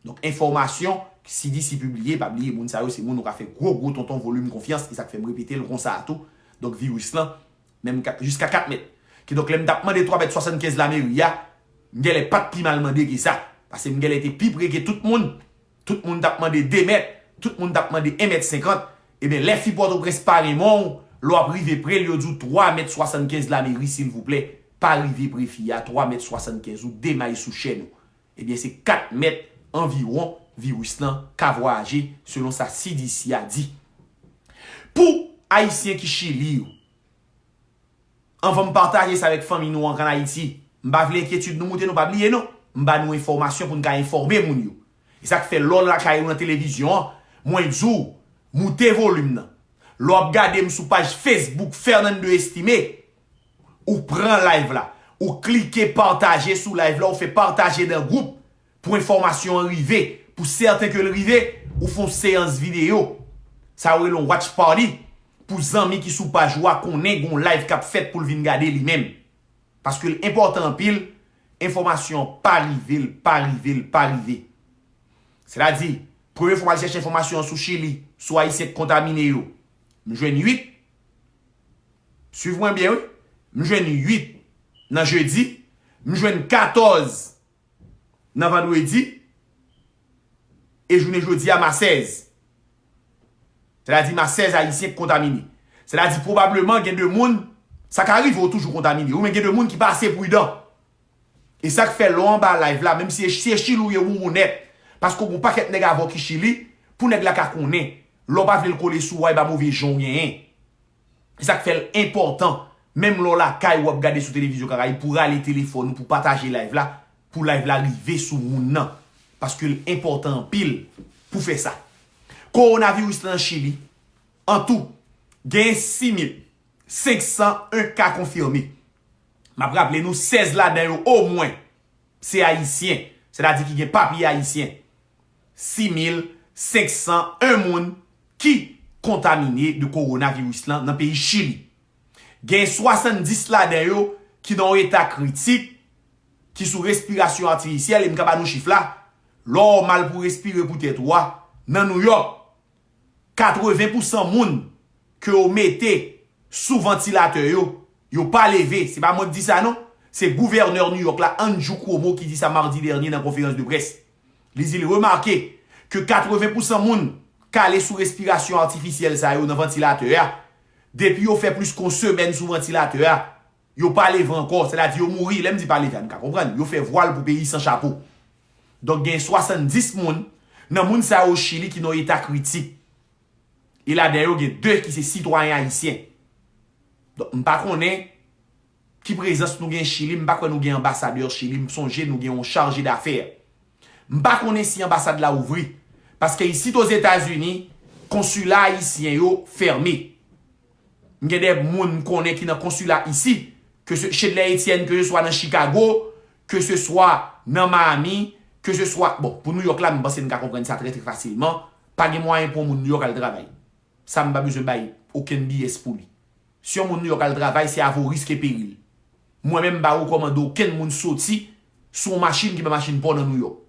Donk, enfòmasyon C D C pibliye, pa bliye, moun sa yo se moun ou ka fè gwo, gwo tonton volim konfyans, e sa k fè m repete l konsa a tou. Donk, viris lan, menm ka, jiska kat mèt. Kidonk, lè m t ap mande twa mèt swasannkenz lameri a, m genlè pa t pi mal mande ke sa. Paske m genlè te pi pre ke tout moun. Tout moun t ap mande de mèt, tout moun t ap mande en mèt senkant. Ebyen, lè fi Pòtoprens pa renmen w, lè w ap rive pre l, yo di w twa mèt swasannkenz lameri, silvouplè. Pa rive pre fi a, twa mèt swasannkenz ou de may sou chèn ou. Ebyen, se kat mèt anviwon viris lan ka vwayaje, selon sa C D C a di. Pou Ayisyen ki Chili yo, anvan m pataje sa avèk fanmi nou an k ann Ayiti, m pa vle enkyetid nou moute, nou pa bliye non. M ba nou enfòmasyon pou n ka enfòme moun yo. E sa k fè lè w lakay ou nan televizyon an, mwen di w, moute volim nan. Lè w ap gade m sou paj Facebook Fernando Estime, ou pran live la, ou klike pataje sou live la, ou fè pataje nan gwoup pou enfòmasyon an rive, pou sèten ke l rive, ou fè yon seyans videyo. Sa yo rele yon watch party pou zanmi ki sou paj ou a konnen gen yon live k ap fèt pou l vin gade li menm. Paske l enpòtan anpil, enfòmasyon an pa rive, l pa rive, l pa rive. Sètadi, premye fwa m al chèche enfòmasyon an sou Chili, sou Ayisyen k kontamine yo, m jwenn uit. Swiv mwen byen, wi. M jwenn uit nan jedi, m jwenn katòz nan vandredi, e jounen jodi a, m a sèz. Sètadi, m a sèz Ayisyen k kontamine. Sètadi, pwobableman, gen de moun, sa ka rive w toujou kontamine, wi, men gen de moun ki pa ase pridan. E sa k fè lè w anba live la, menm si se Chili ou ye, ou onèt, paske w gen yon pakèt nèg avè w ki Chili, pou nèg la ka konnen, lè w pa vle l kole sou ou a, e pa move jan w genyen. E sa k fè l enpòtan, menm lè w lakay ou ap gade sou televizyon Karayib, pou rale telefòn ou, pou pataje live la, pou live la rive sou moun nan. Paske l enpòtan anpil pou fè sa. Kowonaviris lan nan Chili, an tou, genyen sis mil senk san en ka konfime. M ap raple nou, sèz ladan yo omwen se Ayisyen, sètadi ki gen papye ayisyen. Sis mil senk san en moun ki kontamine de kowonaviris lan nan peyi Chili. Gen swasanndis ladan yo ki nan yon eta kritik, ki sou respirasyon atifisyèl, e m ka ba nou chif la, lè w mal pou respire pou tèt ou a, nan Nouyòk, katreven pousan moun ke yo mete sou vantilatè yo, yo pa leve. Se pa mwen k di sa non. Se gouvènè Nouyòk la, Andrew Cuomo, ki di sa madi dènye nan konferans de près. Li di l remake ke katreven pousan moun k ale sou respirasyon atifisyèl sa yo nan vantilatè a, depi yo fè plis ke yon semèn sou vantilatè a, yo pa leve ankò, sètadi yo mouri. Lè m di pa leve a, n ka konprann, yo fè vwal pou peyi san chapo. Donk, gen swasanndis moun nan moun sa yo Chili ki nan eta kritik. E ladan yo gen de ki se sitwayen ayisyen. Donk, m pa konnen ki prezans nou gen Chili, m pa kwè nou gen anbasadè Chili, m sonje nou gen yon chaje dafè. M pa konnen si anbasad la ouvri, paske isit Ozetazini, konsila ayisyen yo fèmen. M gen de moun m konnen ki nan konsila isi, ke se Chedlè Etienne, ke se swa nan Chicago, ke se swa nan Miami, ke se swa, bon, pou New York la, m panse n ka konprann sa trè, trè fasilman. Pa gen mwayen pou yon moun New York al travay. Sa m pa bezwen bay okenn B S pou li. Si yon moun New York al travay, se a vos risques et périls. Mwen menm, m pa rekòmande okenn moun soti sou yon machin ki pa machin pa w nan New York.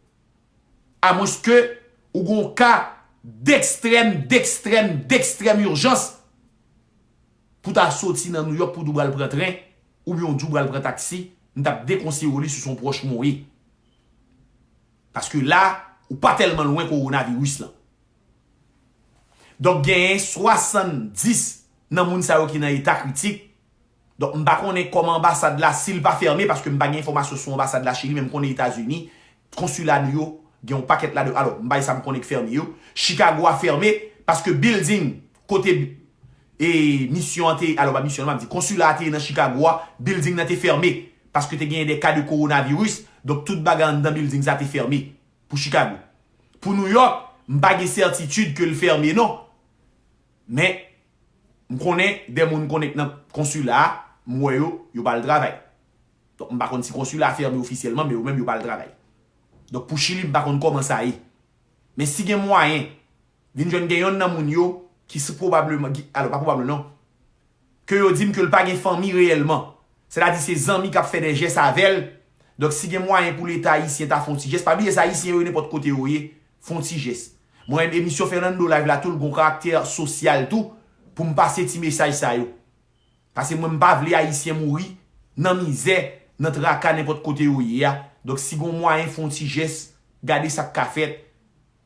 Amwenske ou gen yon ka dekstrèm, dekstrèm, dekstrèm ijans pou ta soti nan New York pou w pral pran tren, oubyen w di w pral pran taksi, m t ap dekonseye w li si se yon pwòch mwen w ye. Paske la, ou pa tèlman lwen kowonaviris lan. Donk, genyen swasanndis nan moun sa yo ki nan eta kritik. Donk, m pa konnen kòman anbasad la, si l pa fèmen, paske m pa gen enfòmasyon sou anbasad la Chili, men m konnen Etazini, konsila nou yo, gen yon pakèt ladan, alò, m bay sa m konnen k fèmen yo. Chicago a fèmen, paske building kote e misyon an te, alò, pa misyon an, m ap di, konsila a te ye nan Chicago a, building nan te fèmen, paske te genyen de ka de kowonaviris, donk tout bagay anndan building sa te fèmen pou Chicago. Pou New York, m pa gen sètitid ke l fèmen non. Men, m konnen de moun konnen k nan konsila a, m wè yo, yo pa al travay. Donk, m pa konn si konsila a fèmen ofisyèlman, men yo menm yo pa al travay. Donk, pou Chili, m pa konn kòman sa ye. Men si gen mwayen, vin jwenn gen yonn nan moun yo ki si pwobableman, ki, alò, pa pwobableman non, ke yo di m ke l pa gen fanmi reyèlman. Sètadi se zanmi k ap fè de jès avè l. Donk, si gen mwayen pou Leta ayisyen ta fè yon ti jès, pa bliye sa, Ayisyen yo nenpòt kote yo ye, fè yon ti jès. Mwen, emisyon Fernando Live la tou, l gen yon karaktè sosyal tou, pou m pase ti mesaj sa yo. Paske mwen, m pa vle Ayisyen mouri nan mizè, nan traka, nenpòt kote yo ye a. Donk, si gen yon mwayen, fè yon ti jès, gade sa k ka fèt.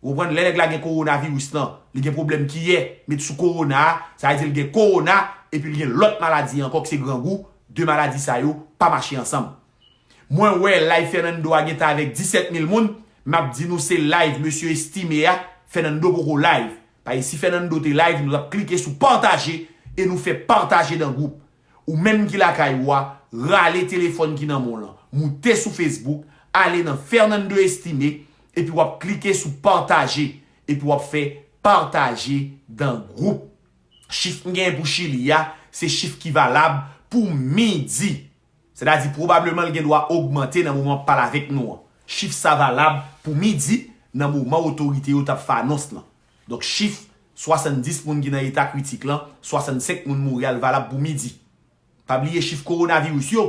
Ou konprann? Lè nèg la gen kowonaviris lan, li gen pwoblèm kiyè, met sou kowona a, sa vle di l gen kowona, epi l gen lòt maladi ankò ki se grangou, de maladi sa yo pa mache ansanm. Mwen wè live Fernando a gentan avèk disèt mil moun, m ap di nou se live mesye Estimé a, Fernando poko live. Paske si Fernando te live, nou t ap klike sou pataje e nou fè pataje nan gwoup. Ou menm ki lakay ou a, rale telefòn ki nan men w lan, moute sou Facebook, ale nan Fernando Estimé, epi w ap klike sou pataje, epi w ap fè pataje nan gwoup. Chif m genyen pou Chili a, se chif ki valab pou midi. Sètadi, pwobableman, l gen dwa ogmante nan moman m ap pale avèk nou an. Chif sa valab pou midi, nan moman otorite yo t ap fè anons lan. Donk, chif swasanndis moun ki nan eta kritik lan, swasannsenk moun mouri a, l valab pou midi. Pa bliye chif kowonaviris yo.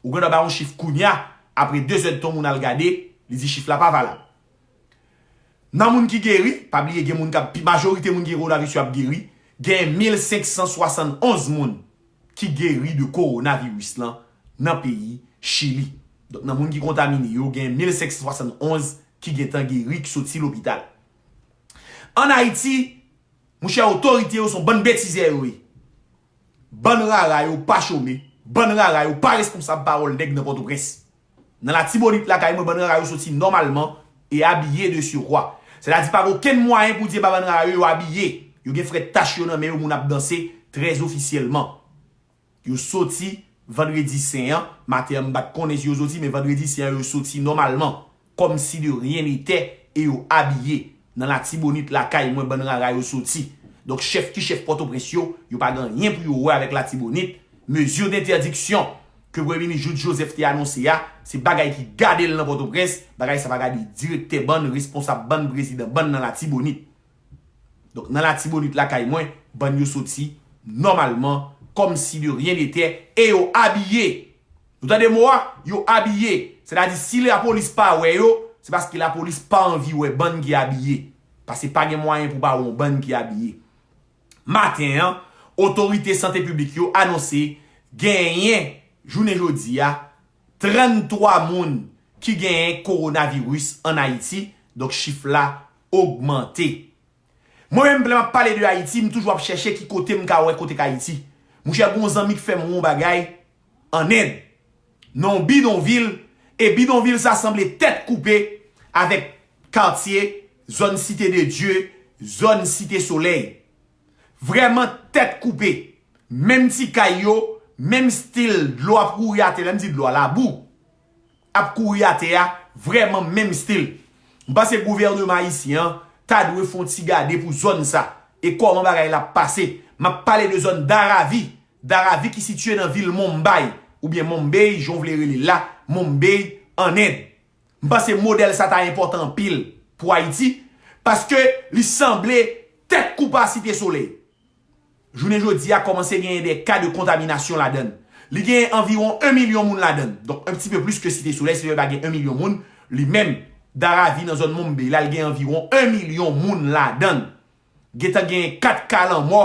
Ou gen dwa bay yon chif kounye a, apre de zèdtan yon moun al gade, li di chif la pa valab. Nan moun ki geri, pa bliye gen moun k ap, pi, majorite moun ki gen kowonaviris yo ap geri, gen mil senk san swasann onz moun ki geri de kowonaviris lan nan peyi Chili. Donk, nan moun ki kontamine yo, gen mil senk san swasann onz ki gentan geri, ki soti lopital. Ann Ayiti, monchè, otorite yo se yon bann betizè yo ye. Bann rara yo pa chome, bann rara yo pa responsab pawòl nèg nan Pòtoprens. Nan Latibonit lakay mwen, bann rara yo soti nòmalman e abiye de surcroît. Sètadi pa gen okenn mwayen pou di e pa bann rara yo, yo abiye. Yo gen frèt tach yo nan men yo, moun ap danse trè ofisyèlman. Yo soti vandredi sen an, maten an m pa t konnen si yo soti, men vandredi sen an yo soti nòmalman, kòmsi de ryen netè, e yo abiye. Nan Latibonit lakay mwen, bann rara yo soti. Donk chèf ki chèf Pòtoprens yo, yo pa gen anyen pou yo wè avèk Latibonit. Mezi dentèdiksyon ke Premye Minis Jude Joseph te anonse a, se bagay ki gade l nan Pòtoprens, bagay sa pa gade direktè bann, responsab bann, prezidan bann nan Latibonit. Donk, nan Latibonit lakay mwen, bann yo soti nòmalman, kòmsi de ryen netè, e yo abiye. Nou tande mo a? Yo abiye. Sètadi, si lapolis pa wè yo, se paske lapolis pa anvi wè bann ki abiye. Paske pa gen mwayen pou pa wè yon bann ki abiye. Maten an, otorite sante piblik yo anonse genyen, jounen jodi a, tranntwa moun ki genyen kowonaviris ann Ayiti. Donk, chif la ogmante. Mwen menm, lè m ap pale de Ayiti, m toujou ap chèche ki kote m ka wè kote k Ayiti. Monchè, gen yon zanmi k fè m wè yon bagay ann End, nan yon bidonvil, e bidonvil sa sanble tèt koupe avèk katye, zòn Site de Dye, zòn Site Solèy. vrèman tèt koupe. Menm ti kay yo, menm stil dlo ap kouri atè, lè m di dlo a, labou ap kouri atè a, vrèman menm stil. M panse gouvènman ayisyen an ta dwe fè yon ti gade pou zòn sa e kòman bagay la ap pase. M ap pale de zòn Dharavi, Dharavi ki sitiye nan vil Mumbai, oubyen Mumbai, jan w vle rele l la, Mumbai, ann End. M panse modèl sa ta enpòtan anpil pou Ayiti, paske li sanble tèt koupe a Site Solèy. Jounen jodi a kòmanse genyen de ka de kontaminasyon ladan l. Li genyen anviwon en milyon moun ladan l. Donk, un petit peu plus que Site Solèy, Site Solèy pa gen en milyon moun. Li menm, Dharavi nan zòn Mumbai la, li gen anviwon en milyon moun ladan l. Gentan genyen kat ka lanmò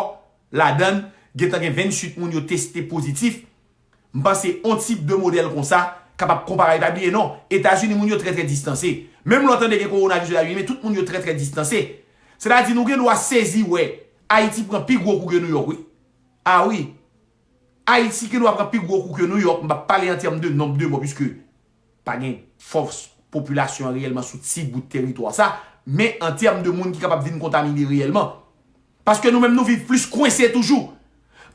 ladan l. Gentan gen venntuit moun yo teste pozitif. M panse on tip de modèl konsa kapab konpare. Pa bliye non, Etazini moun yo trè trè distanse. Menm lè w tande gen kowonaviris Etazini, men tout moun yo trè trè distanse. Sètadi nou gen dwa sezi wè Ayiti pran pi gwo kou ke Nouyòk, wi. A wi. Ayiti gen dwa pran pi gwo kou ke Nouyòk. M p ap pale an tèm de nonb de mò, piske pa gen fòs popilasyon an reyèlman sou ti bout teritwa sa, men an tèm de moun ki kapab vin kontamine reyèlman. Paske nou menm nou viv plis kwense toujou.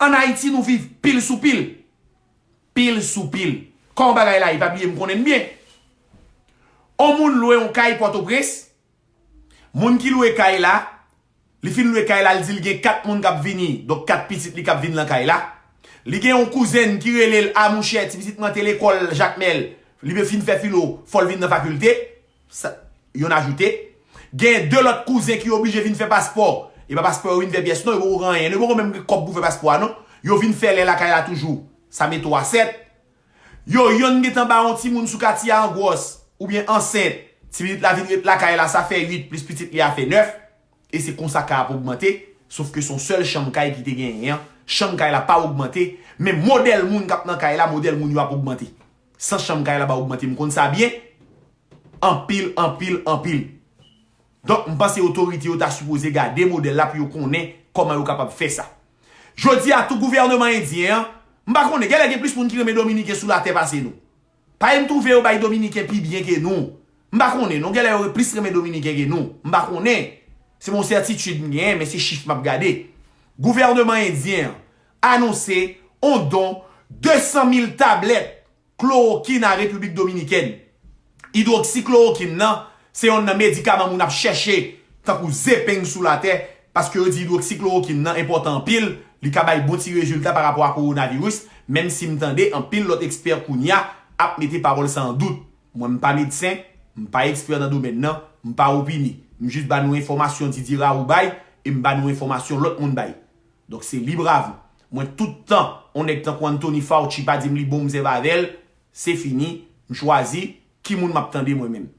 Ann Ayiti, nou viv pil sou pil. Pil sou pil. Kòman bagay la ye? Pa bliye m konnen n byen. On moun lwe yon kay Pòtoprens. Moun ki lwe kay la, li fin lwe kay la, li di l gen kat moun k ap vini, donk kat pitit li k ap vin nan kay la. Li gen yon kouzen ki rele l, "A monchè, ti pitit mwen te lekòl Jakmèl, li fin fè filo, fò l vin nan fakilte." Sa, yonn ajoute. Gen de lòt kouzen ki oblije vin fè paspò. E pa paspò yo vin fè pyès non, yo poko gen anyen. Yo poko menm gen kòb pou fè paspò a non. Yo vin fè lè lakay la toujou. Sa mete w a sèt. Yo, yonn gentan ba yon timoun sou katye a an gwòs, oubyen ansent. Ti pitit la vin ret lakay la, sa fè uit plis pitit li a fè nèf. E se konsa ka ap ogmante. Sof ke se yon sèl chanm kay ki te genyen an. Chanm kay la pa ogmante. Men modèl moun k ap nan kay la, modèl moun yo ap ogmante. San chanm kay la pa ogmante. M konn sa byen. Anpil, anpil, anpil. Donk, m panse otorite yo ta sipoze gade modèl la pou yo konnen kòman yo kapab fè sa. Jodi a, tou gouvènman endyen an, m pa konnen, genlè gen plis moun ki renmen Dominiken sou latè pase nou. Paske m twouve yo bay Dominiken pi byen ke nou. M pa konnen, non, genlè yo plis renmen Dominiken ke nou. M pa konnen. Se yon sètitid m genyen, men se chif m ap gade. Gouvènman endyen an anonse on don de san mil tablèt klorokin a Repiblik Dominikèn. Idwoksiklorokin nan, se yonn nan medikaman moun ap chèche tankou zepeng sou latè, paske yo di idwoksiklorokin nan enpòtan anpil, li ka bay bon ti rezilta pa rapò a kowonaviris, menm si m tande anpil lòt ekspè kounye a ap mete pawòl sa an dout. Mwen, m pa medsen, m pa ekspè nan domèn nan, m pa opine. M jis ba nou enfòmasyon Didier Raoult bay, e m ba nou enfòmasyon lòt moun bay. Donk, se libre à vous. Mwen, tout tan, on nèg tankou Anthony Fauci pa di m li bon, m sèvi avè l, se fini, m chwazi ki moun m ap tande mwen menm.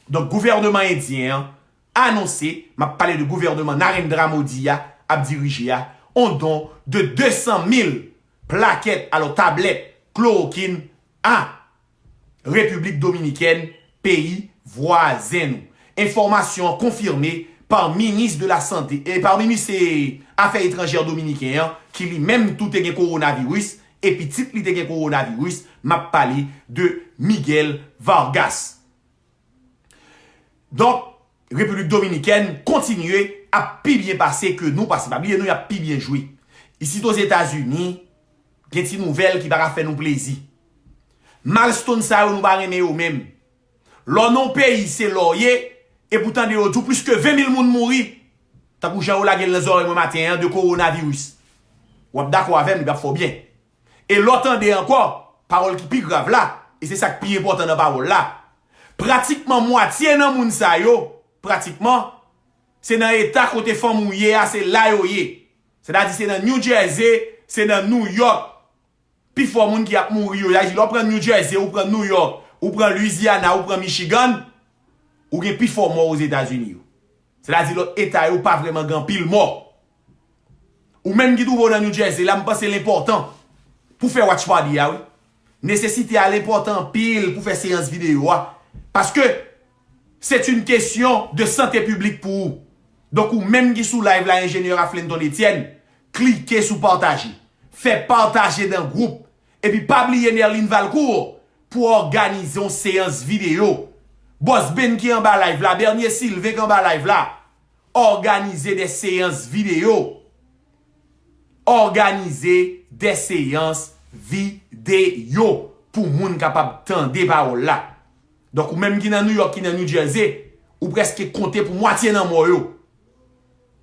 Donk, gouvènman endyen an anonse, m ap pale de gouvènman Narendra Modi a ap dirije a, on don de de san mil plakèt, alò tablèt, klorokin a Repiblik Dominikèn, peyi vwazen nou. Enfòmasyon an konfime pa minis de la sante, e pa minis, e, afè etranjè dominiken an, ki li menm tou te gen kowonaviris, e pitit li te gen kowonaviris, m ap pale de Miguel Vargas. Donk, Repiblik Dominikèn kontinye ap pi byen pase ke nou, paske pa bliye nou, y ap pi byen jwe. Isit Ozetazini, gen ti nouvèl ki pa ka fè nou plezi. Milestone sa yo, nou pa renmen yo menm. Lè w nan yon peyi, se la w ye, epi w tande yo di w plis ke ven mil moun mouri, tankou jan yo lage l nan zòrèy mwen maten an, de kowonaviris. W ap dakò avè m, li p ap fè w byen. E lè w tande ankò, pawòl ki pi grav la, e se sa k pi enpòtan nan pawòl la, pratikman mwatye nan moun sa yo, pratikman, se nan eta kote fanmi w ye a, se la yo ye. Sètadi se nan New Jersey, se nan New York. Pifò moun ki ap mouri yo, sètadi lè w pran New Jersey, ou pran New York, ou pran Louisiana, ou pran Michigan, ou gen pifò mò Ozetazini yo. Sètadi lòt eta yo pa vrèman gen anpil mò. Ou menm ki twouve w nan New Jersey la, m panse l enpòtan pou fè watch party a, wi. Nesesite a l enpòtan anpil pou fè seyans videyo a. Paske c'est une question de santé publique pou ou. Donk, ou menm ki sou live la, enjenyè Raflenton Etienne, klike sou pataje. Fè pataje nan gwoup. Epi pa bliye Nerline Valcourt pou òganize yon seyans videyo. Bòs Ben ki anba live la, Bernier Sylvain ki anba live la, òganize de seyans videyo. òganize de seyans videyo pou moun kapab tande pawòl la. Donk, ou menm ki nan New York, ki nan New Jersey, ou prèske konte pou mwatye nan mò yo.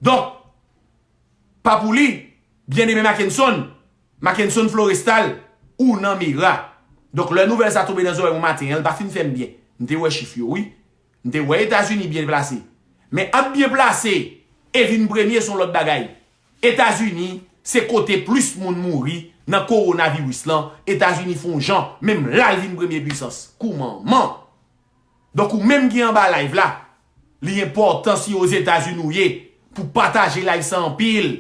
Donk, pa pou li, byeneme Mackenson, Mackenson Florestal, ou nan mera. Donk, lè nouvèl sa tonbe nan zòrèy mwen maten an, li pa fin fè m byen. M te wè chif yo, wi. M te wè Etazini byen plase. Men ant byen plase e vin premye se yon lòt bagay. Etazini se kote plis moun mouri nan kowonaviris lan. Etazini fè yon jan, menm la l vin premye pwisans. Kou manman! Donk ou menm ki anba live la, li enpòtan si Ozetazini ou ye, pou pataje live sa anpil.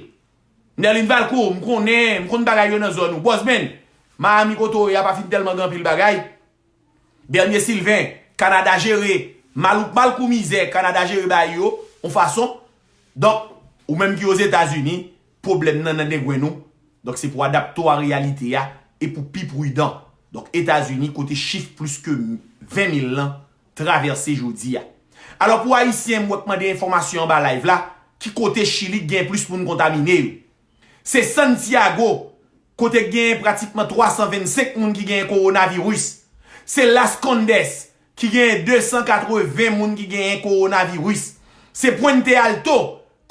Nerline Valcourt, m konnen, m konn bagay yo nan zòn ou. Bòsben, Miami kote w ye a pa fin tèlman gen anpil bagay. Bernier Sylvain, Kanada jere, malouk mal kou mizè, Kanada jere bagay yo, yon fason. Donk, ou menm ki Ozetazini, pwoblèm nan nan dengrenn ou. Donk, se pou adapte w a reyalite a e pou pi pridan. Donk, Etazini, kote chif plis ke ven mil lan travèse jodi a. Alò, pou Ayisyen, m wè k mande enfòmasyon anba live la, ki kote Chili k gen plis moun kontamine yo. Se Santiago, kote k genyen pratikman twa san vennsenk moun ki genyen kowonaviris. Se Las Condes, ki genyen de san katreven moun ki genyen kowonaviris. Se Puente Alto,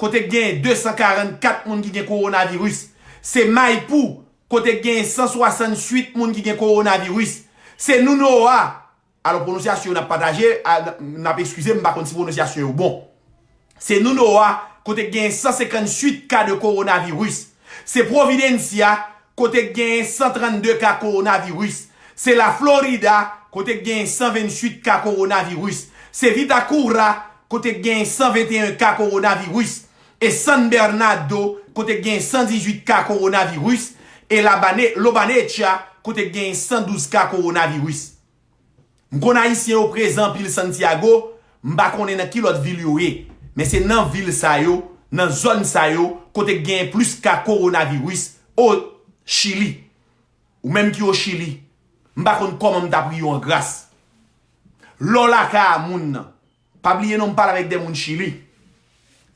kote k genyen de san karannkat moun ki gen kowonaviris. Se Maipú, kote k genyen san swasanntuit moun ki gen kowonaviris. Se Nuno A, alò pwononsyasyon yo n ap pataje, a, n ap eskize m, m pa konn si pwononsyasyon yo bon. Se Nuno A, kote k genyen san senkanntuit ka de kowonaviris. Se Providencia, kote k genyen san trannde ka kowonaviris. Se La Florida, kote k genyen san venntuit ka kowonaviris. Se Vitacura, kote k genyen san venteyen ka kowonaviris. E San Bernardo, kote k genyen san dizuit ka kowonaviris. E Labane-, Lobanecha, kote k genyen san douz ka kowonaviris. M konn Ayisyen yo prezan anpil Santiago, m pa konnen nan ki lòt vil yo ye, men se nan vil sa yo, nan zòn sa yo, kote k genyen plis ka kowonaviris o Chili. Ou menm ki o Chili, m pa konn kòman m ta priye w an gras. Lè w lakay a moun nan, pa bliye non m pale avèk de moun Chili.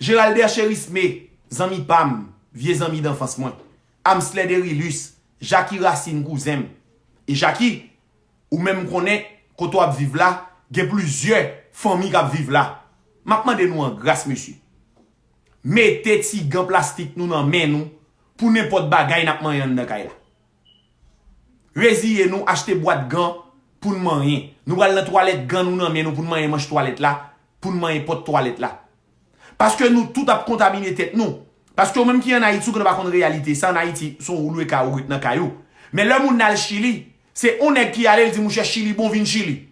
Geralder Cherisme, zanmi pa m, vye zanmi danfans mwen. Amsler Derilus, Jackie Racine kouzen m. E Jackie, ou menm konnen kote w ap viv la, gen plizyè fanmi k ap viv la. M ap mande nou an gras, mesye. Mete ti gan plastik nou nan men nou pou nenpòt bagay n ap manyen anndan kay la. Reziye nou, achte bwat gan pou n manyen. Nou pral nan twalèt, gan nou nan men nou pou n manyen manch twalèt la, pou n manyen pòt twalèt la. Paske nou tout ap kontamine tèt nou. Paske ou menm ki an Ayiti, ou genlè pa konn reyalite sa, an Ayiti, se yon ou lwe kay ou ret nan kay ou. Men lè moun nan al Chili, se yon nèg ki ale, li di, mouchè, Chili bon, vin Chili.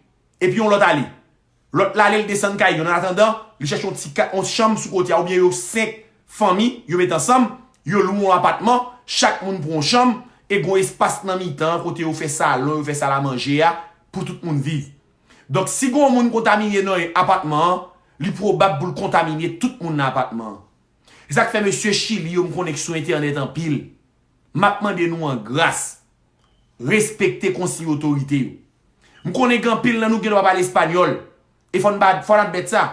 Epi yon lòt ale. Lòt la ale, li desann kay yo. Nan atandan, li chèche yon ti ka, yon chanm sou kote a, oubyen yo senk fanmi, yo met ansanm, yo lwe yon apatman, chak moun pran yon chanm, e gon espas nan mitan an kote yo fè salon, yo fè salamanje a, pou tout moun viv. Donk, si gon moun kontamine nan apatman an, li pwobab pou l kontamine tout moun nan apatman an. Se sa k fè mesye Chili yo m konnen k sou entènèt anpil. M ap mande nou an gras, respekte konsiy otorite yo. M konnen gen anpil nan nou genlè pa pale espanyòl. E fò n pa, fò n admèt sa.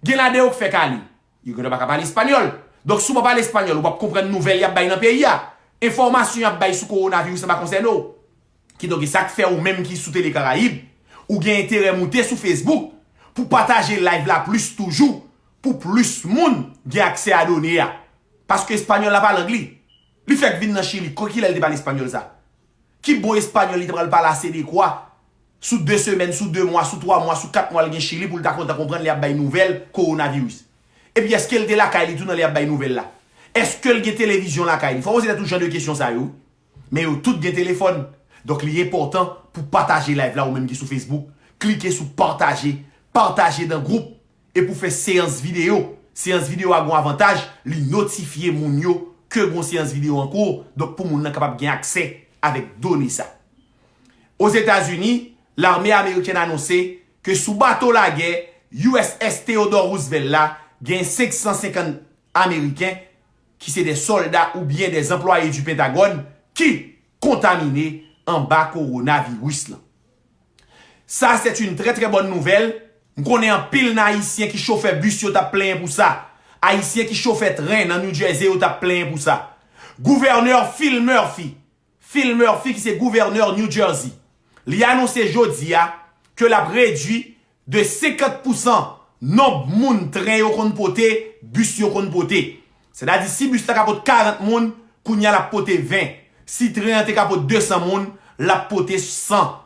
Gen ladan yo k fè kale. Yo genlè pa ka pale espanyòl. Donk, si w pa pale espanyòl, ou p ap konprann nouvèl y ap bay nan peyi a. Enfòmasyon y ap bay sou kowonaviris lan pa konsène w. Kidonk, e sa k fè ou menm ki sou Tele Karayib, ou gen enterè moute sou Facebook pou pataje live la plis toujou, pou plis moun gen aksè a done a. Paske espanyòl la pa lang li. Li fèk vin nan Chili, ko-, kilè l te pale espanyòl sa? Ki bon espanyòl li ta pral pale a Sedekwa sou de semèn, sou de mwa, sou twa mwa, sou kat mwa l gen Chili pou l ta kontan konprann lè y ap bay nouvèl kowonaviris? Epi èske l te lakay li tou nan lè y ap bay nouvèl la? Èske l gen televizyon lakay li? Fò w poze tèt ou jan de kesyon sa yo. Men yo tout gen telefòn. Donk, li enpòtan pou pataje live la, ou menm ki sou Facebook. Klike sou pataje. Pataje nan gwoup. E pou fè seyans videyo. Seyans videyo a gon avantaj, li notifye moun yo ke gon seyans videyo an kou. Donk, pou moun nan kapab gen aksè avèk done sa. Ozetazini, lame amerikèn anonse ke sou bato lagè U S S Theodore Roosevelt la, gen senk san senkant Ameriken ki se de sòlda oubyen de anplwaye di Pentagòn ki kontamine anba kowonaviris lan. Sa, c'est une très, très bonne nouvelle. M konnen anpil nan Ayisyen ki chofè bis yo t ap plenyen pou sa. Ayisyen ki chofè tren nan New Jersey yo t ap plenyen pou sa. Gouvènè Phil Murphy, Phil Murphy ki se gouvènè New Jersey, li anonse jodi a ke l ap redui de senkant pousan nonb moun tren yo konn pote, bis yo konn pote. Sètadi si bis la ka pot karant moun, kounye a l ap pote ven. Si tren an te ka pot de san moun, l ap pote san.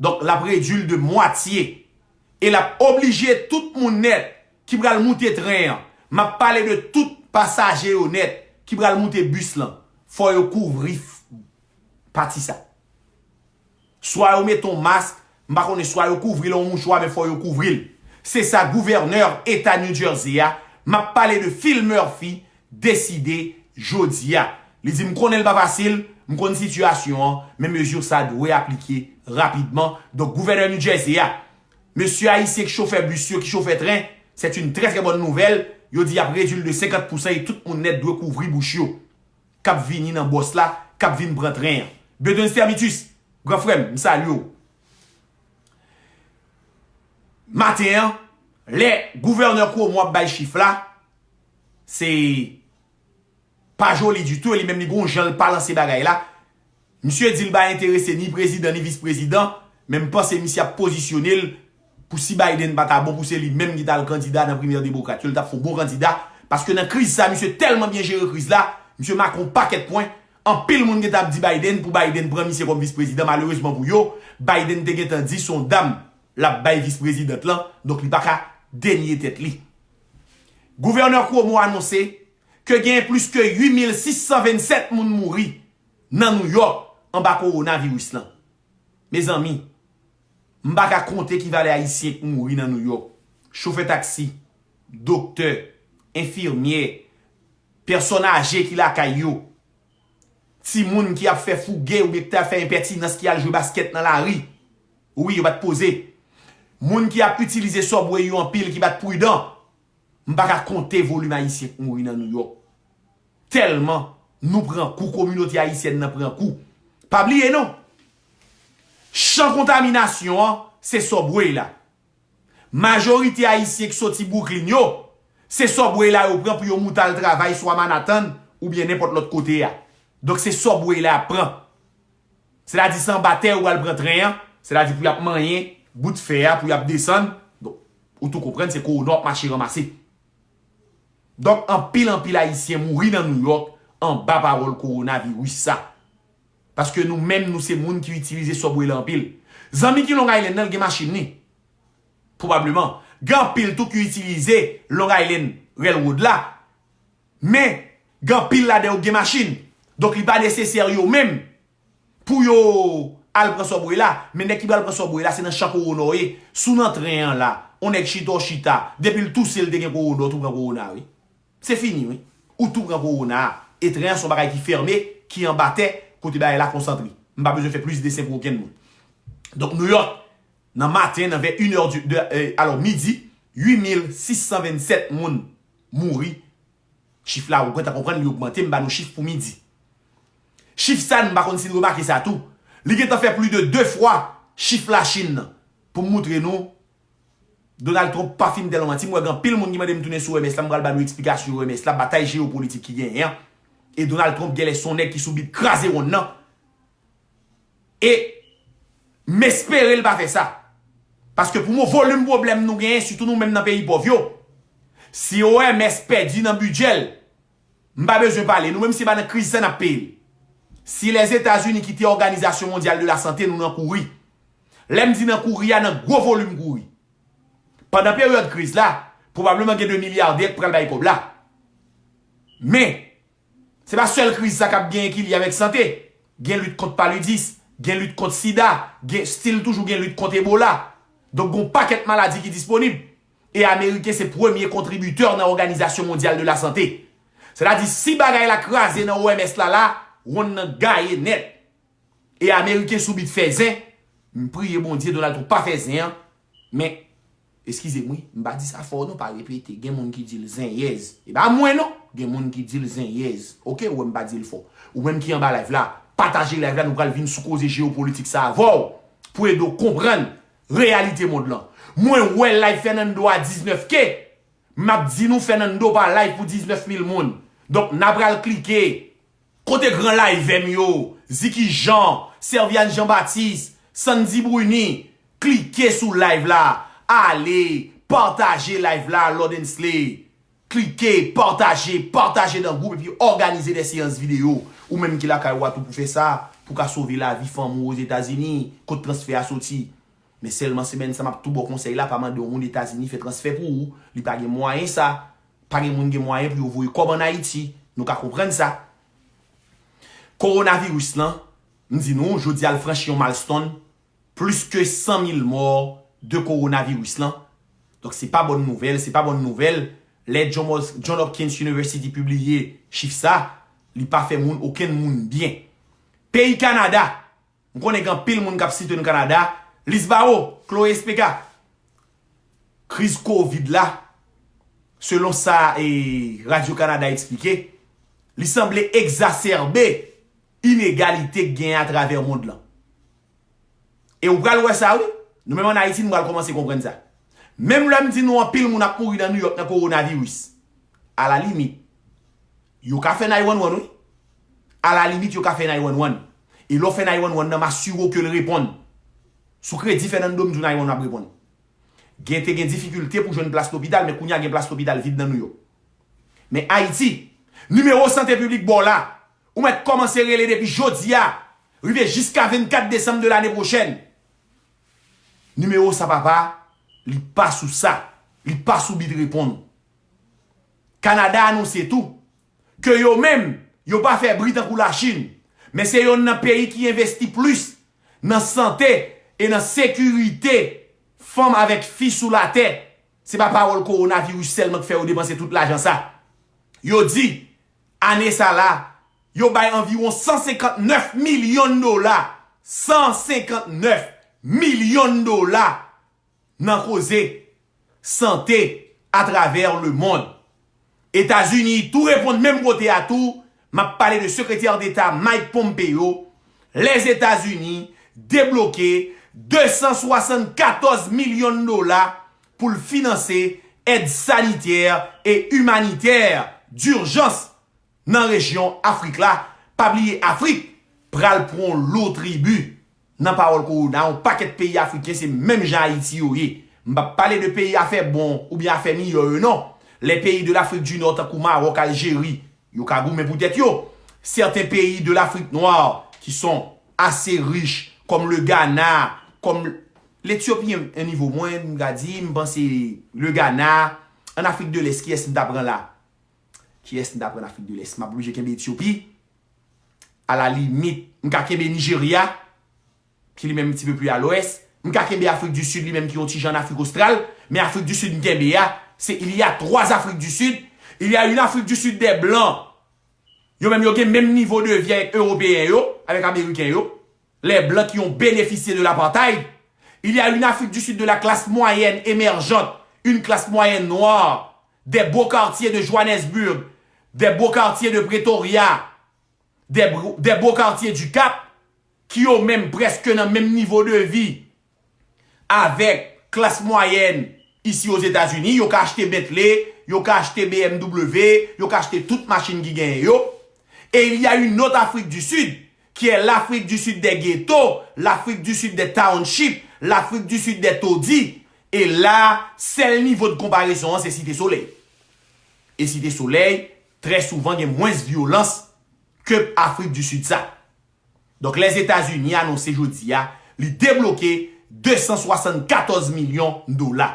Donk, l ap redui l de mwatye. E l ap oblije tout moun nèt ki pral moute tren an. M ap pale de tout pasaje yo nèt ki pral moute bis lan. Fò yo kouvri pati sa. Swa yo mete yon mask, m pa konnen, swa yo kouvri l yon mouchwa, men fò yo kouvri l. Se sa gouvènè eta New Jersey a, m ap pale de Phil Murphy, deside jodi a. Li di, "M konnen l pa fasil, m konn sitiyasyon an, men mezi sa dwe aplike rapidman." Donk, gouvènè New Jersey a, mesye ayisyen ki chofè bis yo, ki chofè tren, c'est une très très bonne nouvelle. Yo di y ap redui l de senkant pousan e tout moun nèt dwe kouvri bouch yo k ap vini nan bòs la, k ap vin pran tren an. Bedouin Stermitus, gran frè m, m salye w. Maten an, lè gouvènè Cuomo ap bay chif la, se pa joli ditou, e li menm li gon jan l balanse bagay la. Misye di l pa enterese ni prezidan ni vis prezidan, men m panse misye ap pozisyone l pou si Biden pa ta bon pou se li menm ki t al kandida nan primè demokrat yo, li t ap fè yon bon kandida, paske nan kriz sa, misye tèlman byen jere kriz la, misye make yon pakèt pwen, anpil moun gentan ap di Biden pou Biden pran misye kòm vis prezidan, malerezman pou yo, Biden te gentan di se yon dam l ap bay vis prezidant lan, donk li pa ka denye tèt li. Gouvènè Cuomo anonse ke gen plis ke uit mil sis san vennsèt moun mouri nan New York anba kowonaviris lan. Mezanmi, m pa ka konte ki valè ayisyen k mouri nan New York. Chofè taksi, doktè, enfimyè, pèsòn aje ki lakay yo, timoun ki ap fè fouge oubyen ki ta fè enpètinans ki al jwe baskèt nan lari. Wi, yo pa t poze. Moun ki ap itilize subway yo anpil ki pa t pridan. M pa ka konte volim ayisyen k mouri nan New York. Tèlman nou pran kou, kominote ayisyèn nan pran kou. Pa bliye non, chan kontaminasyon an, se subway la. Majorite ayisyen ki soti Brooklyn yo, se subway la yo pran pou yo moute al travay swa Manhattan oubyen nenpòt lòt kote a. Donk se subway la y ap pran. Sètadi se anba tè yo pral pran tren an, sètadi pou y ap manyen bout fè a pou y ap desann. Donk, ou tou konprann se kowona w ap mache ranmase. Donk, anpil anpil ayisyen mouri nan New York anba pawòl kowonaviris sa. Paske nou menm nou se moun ki itilize subway la anpil. Zanmi ki Long Island nan, l gen machin li. Pwobableman. Gen anpil tou ki itilize Long Island Railroad la. Men, gen anpil ladan yo gen machin. Donk, li pa nesesè yo menm pou yo al pran subway la. Men nèg ki pral pran subway la, se nan chan kowona w ye. Si w nan tren an la, yon nèg chita w chita, depi l touse, l te gen kowona, w tou pran kowona, wi. Se fini, wi. Ou tou pran kowona a. E tren an se yon bagay ki fèmen, ki anba tè, kote bagay la konsantre. M pa bezwen fè plis desen pou okenn moun. Donk, New York, nan maten, nan vè inè di, de, e, alò, midi, uit mil sis san vennsèt moun mouri. Chif la, ou gentan konprann li ogmante, m ba nou chif pou midi. Chif sa, nou pa konn si n remake sa tou. Li gentan fè plis de de fwa chif Lachin nan. Pou m moutre nou, Donald Trump pa fin tèlman manti. M wè gen anpil moun ki mande m tounen sou O M S la, m pral ba nou eksplikasyon O M S la, batay jeyopolitik ki genyen an. E Donald Trump genlè se yon nèg ki sou bit kraze wonn nan. E m espere l pa fè sa. Paske pou mo volim pwoblèm nou genyen, sitou nou menm nan peyi pòv yo, si O M S pèdi nan bidjè l, m pa bezwen pale, nou menm se pa nan kriz sa n ap peye l. Si Lèzetazini kite Òganizasyon Mondyal de la Sante, nou nan kouri. Lè m di nan kouri a, nan gwo volim kouri. Pandan peryòd kriz la, pwobableman gen de milyadè k pral bay kòb la. Men, se pa sèl kriz sa k ap genyen ki lye avèk sante. Gen lit kont palidis, gen lit kont sida, gen, still toujou gen lit kont Ebola. Donk, gen yon pakèt maladi ki disponib. E Ameriken se premye kontribitè nan Òganizasyon Mondyal de la Sante. Sètadi, si bagay la kraze nan O M S la la, wonn nan gaye nèt. E Ameriken sou bit fè zen, m priye Bondye Donald Trump pa fè zen an, men, eskize m wi, m pa di sa fò non, pa repete, gen moun ki di l zenyèz. E pa mwen non, gen moun ki di l zenyèz. Oke, ou wè m pa di l fò. Ou menm ki anba live la, pataje live la, nou pral vin sou koze jeyopolitik sa avè w, pou ede w konprann reyalite mond lan. Mwen wè live Fernando a diznèf K, m ap di nou Fernando pa live pou diznèf mil moun. Donk, n a pral klike Kote gran live m yo, Ziki Jean, Serviane Jean Baptiste, Sandy Bruny, klike sou live la, ale, pataje live la, Lord Ensley. Klike, pataje, pataje nan gwoup epi òganize de seyans videyo. Ou menm ki lakay ou a tou pou fè sa, pou ka sove lavi fanm ou Ozetazini, kot transfè a soti. Men sèlman semèn sa m ap tou ba w konsèy la, pa mande yon moun Etazini fè transfè pou ou. Li pa gen mwayen sa. Pa gen moun gen mwayen pou yo voye kòb ann Ayiti. Nou ka konprann sa. Kowonaviris lan, m di nou, jodi a l franchi yon milestone, plis ke san mil mò de kowonaviris lan. Donk se pa bòn nouvèl, se pa bòn nouvèl. Lè John Hos- John Hopkins University pibliye chif sa, li pa fè moun, okenn moun byen. Peyi Kanada, m konnen gen anpil moun k ap site n Kanada, Liz Baro, Chloé Espeka. Kriz kovid la, selon sa e Radio Canada eksplike, li sanble egzasèbe inegalite k genyen atravè mond lan. E ou pral wè sa wi. Nou menm ann Ayiti, nou pral kòmanse konprann sa. Menm lè m di nou anpil moun ap mouri nan Nouyòk nan kowonaviris. Alalimit, yo ka fè nine one one wi. Alalimit, yo ka fè nine one one. E lè w fè nine one one nan, m asire w ke l reponn. Sou kredi Fernando, m di w nine one one ap reponn. Gen te gen difikilte pou jwenn plas lopital, men kounye a gen plas lopital vid nan Nouyòk. Men Ayiti, nimewo sante piblik ba w la, ou mèt kòmanse rele depi jodi a, rive jiska vennkat desanm de lane pwochèn. Nimewo sa papa, li pa sou sa, li pa sou bit reponn. Kanada anonse tou ke yo menm, yo pa fè bri tankou Lachin, men se yonn nan peyi ki envesti plis nan sante e nan sekirite fanm avèk fi sou latè. Se pa pawòl kowonaviris sèlman k fè yo depanse tout lajan sa. Yo di, ane sa la, yo bay anviwon san senkant nèf milyon dola, san senkant nèf milyon dola nan koze sante atravè lemonn. Etazini tou reponn menm kote a tou, m ap pale de Sekretè Deta Mike Pompeo, Lèzetazini debloke de san swasannkatòz milyon dola pou l finanse èd sanitè e imanitè dijans nan rejyon Afrik la. Pa bliye Afrik pral pran yon lo tribi nan pawòl kowona. Yon pakèt peyi afriken se menm jan Ayiti yo ye. M p ap pale de peyi afè bon oubyen afè miyò yo non. Les pays de l'Afrique du Nord tankou Mawòk, Aljeri, yo ka goumen pou tèt yo. Certains pays de l'Afrique noire qui sont assez riches, comme le Ghana, comme l'Ethiopie, en niveau mwen, m ka di, m panse le Ghana, an Afrik de Lès, kiyès m ta pran la? Kiyès m ta pran Afrik de Lès? M ap blije kenbe Etyopi. Alalimit, m ka kenbe Nijerya, ki li menm ti pe pli a lwès. M ka kenbe Afrik di Sid, li menm ki yon ti jan an Afrik Ostral. Men Afrik di Sid m kenbe a, se il y a trois Afriques du Sud. Il y a une Afrique du Sud des Blancs. Yo menm yo gen menm nivo de vi avèk Ewopeyen yo, avèk Ameriken yo. Les Blancs qui ont bénéficié de l'apartheid. Il y a une Afrique du Sud de la classe moyenne émergente, une classe moyenne noire, des beaux quartiers de Johannesburg, des beaux quartiers de Pretoria, des, bro- des beaux quartiers du Cap, ki yo menm prèske nan menm nivo de vi avèk klas mwayèn isi Ozetazini. Yo ka achte Bentley, yo ka achte B M W, yo ka achte tout machin ki genyen yo. Et il y a une autre Afrique du Sud, qui est l'Afrique du Sud des ghettos, l'Afrique du Sud des townships, l'Afrique du Sud des taudis. E la, sèl nivo de konparezon an, se Site Solèy. E Site Solèy, trè souvan, gen mwens vyolans ke Afrik di Sid sa. Donk, Lèzetazini anonse jodi a, li debloke de san swasannkatòz milyon dola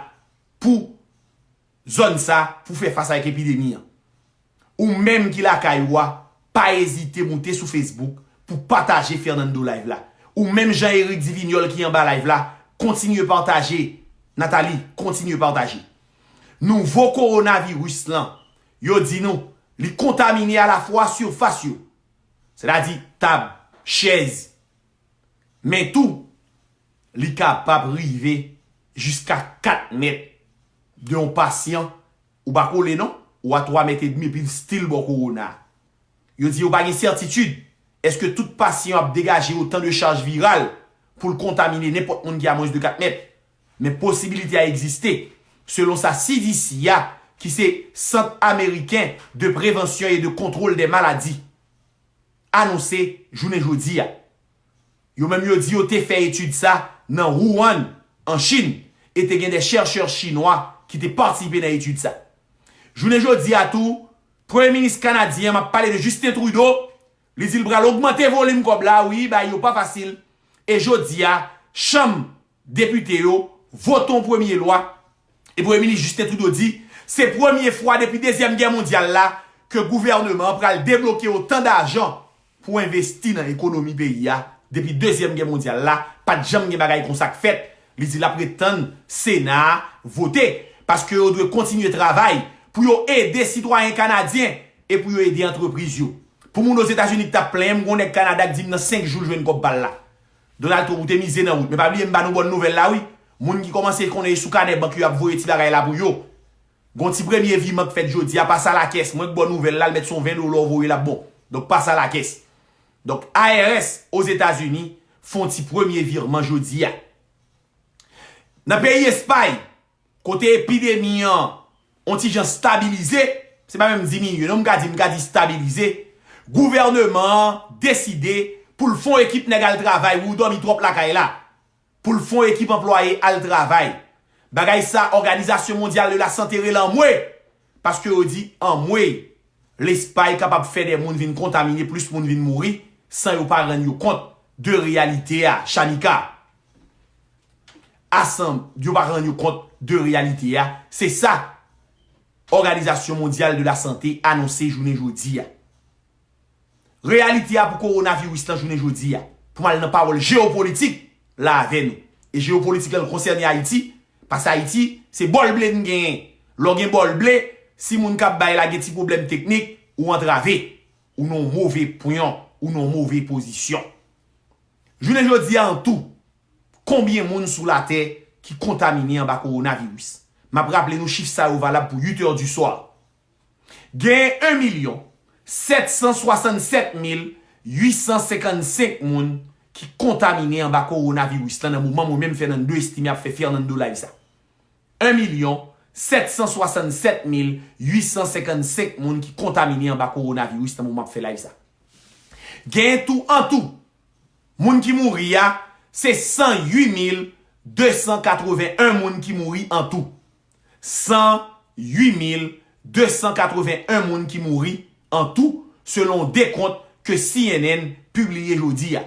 pou zòn sa, pou fè fas avèk epidemi an. Ou menm ki lakay ou a, pa ezite moute sou Facebook pou pataje Fernando Live la. Ou menm Jean Eric Divignol ki anba live la, kontinye pataje. Nathalie, kontinye pataje. Nouvo kowonaviris lan, yo di nou, li kontamine alafwa sifas yo, sètadi tab, chèz, men tou, li kapab rive jiska kat mèt de yon pasyan ou pa kole non, ou a twa mèt edmi epi l still ba w kowona. Yo di yo pa gen sètitid èske tout pasyan ap degaje otan de chaj viral pou l kontamine nenpòt moun ki a mwens de kat mèt. Men posibilite a egziste, selon sa C D C a, ki se Sant Ameriken de Prevansyon e de Kontwòl dè Maladi. anonse jounen jodi a. Yo menm yo di yo te fè etid sa nan Wuhan, an Chin, e te gen de chèchè chinwa ki te patisipe nan etid sa. Jounen jodi a tou, Premye Minis kanadyen an, m ap pale de Justin Trudeau, li di l pral ogmante volim kòb la, wi, bagay yo pa fasil. E jodi a, chanm depite yo vote yon premye lwa. E Premye Minis Justin Trudeau di, se premye fwa depi Dezyèm Gè Mondyal la ke gouvènman an pral debloke otan dajan pou envesti nan ekonomi peyi a. Depi Dezyèm Gè Mondyal la, pa t janm gen bagay konsa k fèt. Li di l ap ret tann Sena a vote, paske yo dwe kontinye travay pou yo ede sitwayen kanadyen e pou yo ede antrepriz yo. Pou moun Ozetazini ki t ap plenyen, m gon nèg Kanada k di m nan senk jou l jwenn kòb pa l la. Donald Trump, ou te mize nan wout, men pa bliye m ba nou bòn nouvèl la wi. Moun ki kòmanse konnen e sou kanè bank yo ap voye ti bagay la pou yo. Gon ti premye viman k fèt jodi a, pase a lakès. Mwen k ba w nouvèl la, l mèt se yon ven dola w voye l ap bon. Donk pase a lakès. Donk I R S Ozetazini fè yon ti premye viman jodi a. Nan peyi Espay, kote epidemi an on ti jan stabilize, se pa menm diminye non, m ka di, m ka di stabilize, gouvènman an deside pou l fè yon ekip nèg al travay, wi, ou dòmi twòp lakay la, pou l fè yon ekip anplwaye al travay. Bagay sa, Òganizasyon Mondyal de la Sante rele anmwe, paske yo di anmwe, Lespay kapab fè de moun vin kontamine, plis moun vin mouri, san yo pa rann yo kont de reyalite a, Shanika. Asanm, yo pa rann yo kont de reyalite a. Se sa Òganizasyon Mondyal de la Sante anonse jounen jodi a. Reyalite a pou kowonaviris lan jounen jodi a. Pou m al nan pawòl jewopolitik la avè nou. E jewopolitik lan konsène Ayiti, paske Ayiti, se bòl ble n genyen. Lè w gen bòl ble, si moun k ap bay la gen ti pwoblèm teknik, ou antrave. Ou nan yon move pwen, ou nan yon move pozisyon. Jounen jodi a an tou, konbyen moun sou latè ki kontamine anba kowonaviris? M ap raple nou chif sa yo valab pou uit è di swa. Gen en milyon sèt san swasannsèt mil uit san senkannsenk moun ki kontamine anba kowonaviris lan nan moman mwen menm Fernando Estimé ap fè Fernando Live sa. En milyon sèt san swasannsèt mil uit san senkannsenk moun ki kontamine anba kowonaviris nan moman ap fè live sa. Gen tou an tou, moun ki mouri a, se san uit mil de san katreven en moun ki mouri an tou. San uit mil de san katreven en moun ki mouri an tou, selon dekont ke C N N pibliye jodi a.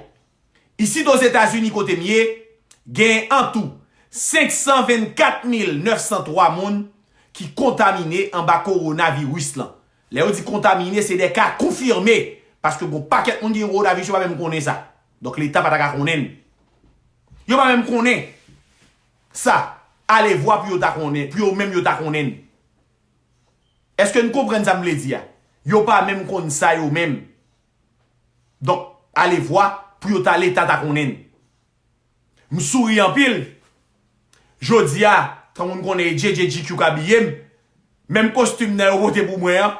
Isit Ozetazini kote m ye, gen an tou senk san vennkat mil nèf san twa moun ki kontamine anba kowonaviris lan. Lè yo di kontamine, se de ka konfime, paske gon pakèt moun ki gen kowonaviris, yo pa menm konnen sa. Donk, Leta pa ta ka konnen l. Yo pa menm konnen sa. Alevwa pou yo ta konnen, pou yo menm yo ta konnen l. Èske n konprann sa m vle di a? Yo pa menm konn sa yo menm. Donk, alevwa pou yo ta, Leta ta konnen l. M souri anpil. Jodi a, tankou n konnen e J J G Q k abiye m, menm kostim nan yo pote pou mwen an,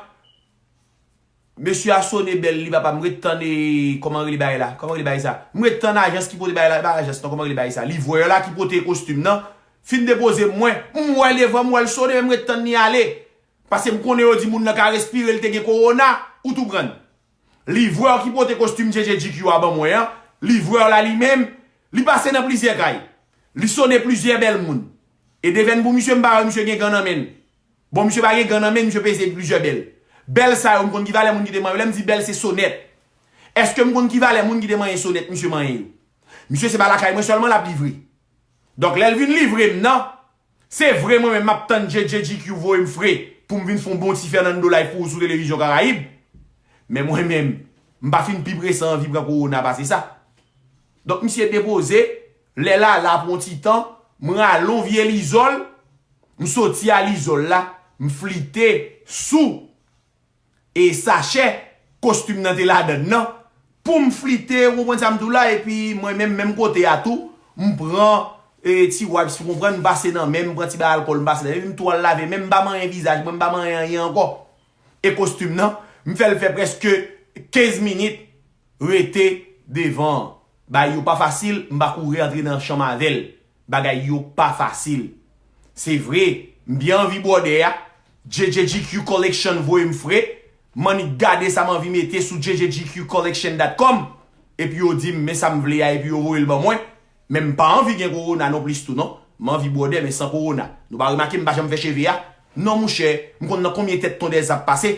mesye a sone bèl li papa, m ret tann e, kòman rele bagay la? Kòman rele bagay sa? M ret tann ajans ki pote bagay la, e pa ajans non, kòman rele bagay sa? Livrè la ki pote kostim nan, fin depoze m mwen, m wè l devan m, m wè l sone, men m ret tann li ale. Paske m konnen yo di moun nan ka respire, li te gen kowona, ou tou prann. Livrè ki pote kostim J J G Q a ban mwen an, livrè la li menm, li pase nan plizyè kay. Li sone plizyè bèl moun. E devèn pou misye, m pa wè misye gen gan nan men l. Bon, misye pa gen gan nan men l, misye peze plizyè bèl. Bèl sa yo, m konn ki valè moun ki te manyen yo. Lè m di bèl, se sonèt. Èske m konn ki valè moun ki te manyen sonèt misye manyen yo? Misye se pa lakay mwen sèlman l ap livre. Donk, lè l vin livre m nan, se vre mwen menm m ap tann J J G Q voye m fre pou m vin fè yon bon ti Fernando Live pou ou sou televizyon Karayib. Men mwen menm, m pa fin pi prese anvi pran kowona pase sa. Donk, misye depoze, lè l ala pou yon ti tan, m rale yon vye lizòl, m soti a lizòl la, m flite sou e sachè kostim nan te ladann nan, pou m flite, ou konprann sa m di w la, epi mwen menm, menm kote a tou, m pran e, ti wipes, ou konprann, m pase nan men m, m pran ti bagay alkòl, m pase nan men m, epi m tou al lave men m, m pa manyen vizaj mwen, m pa manyen anyen ankò. E kostim nan, m fè l fè prèske kenz minit, rete devan an. Bagay yo pa fasil, m pa kouri antre nan chanm avè l. Bagay yo pa fasil. Se vre, m byen anvi bwòdè a. J J G Q Collection voye m fre. M annik gade sa m anvi mete sou J J G Q collection dot com, epi yo di m, men sa m vle a, epi yo voye l ban mwen. Men m pa anvi gen kowona non plis tou non. M anvi bwòdè, men san kowona. Nou pa remake m pa janm fè cheve a? Non, monchè, m konn nan konbyen tèt tondèz ap pase.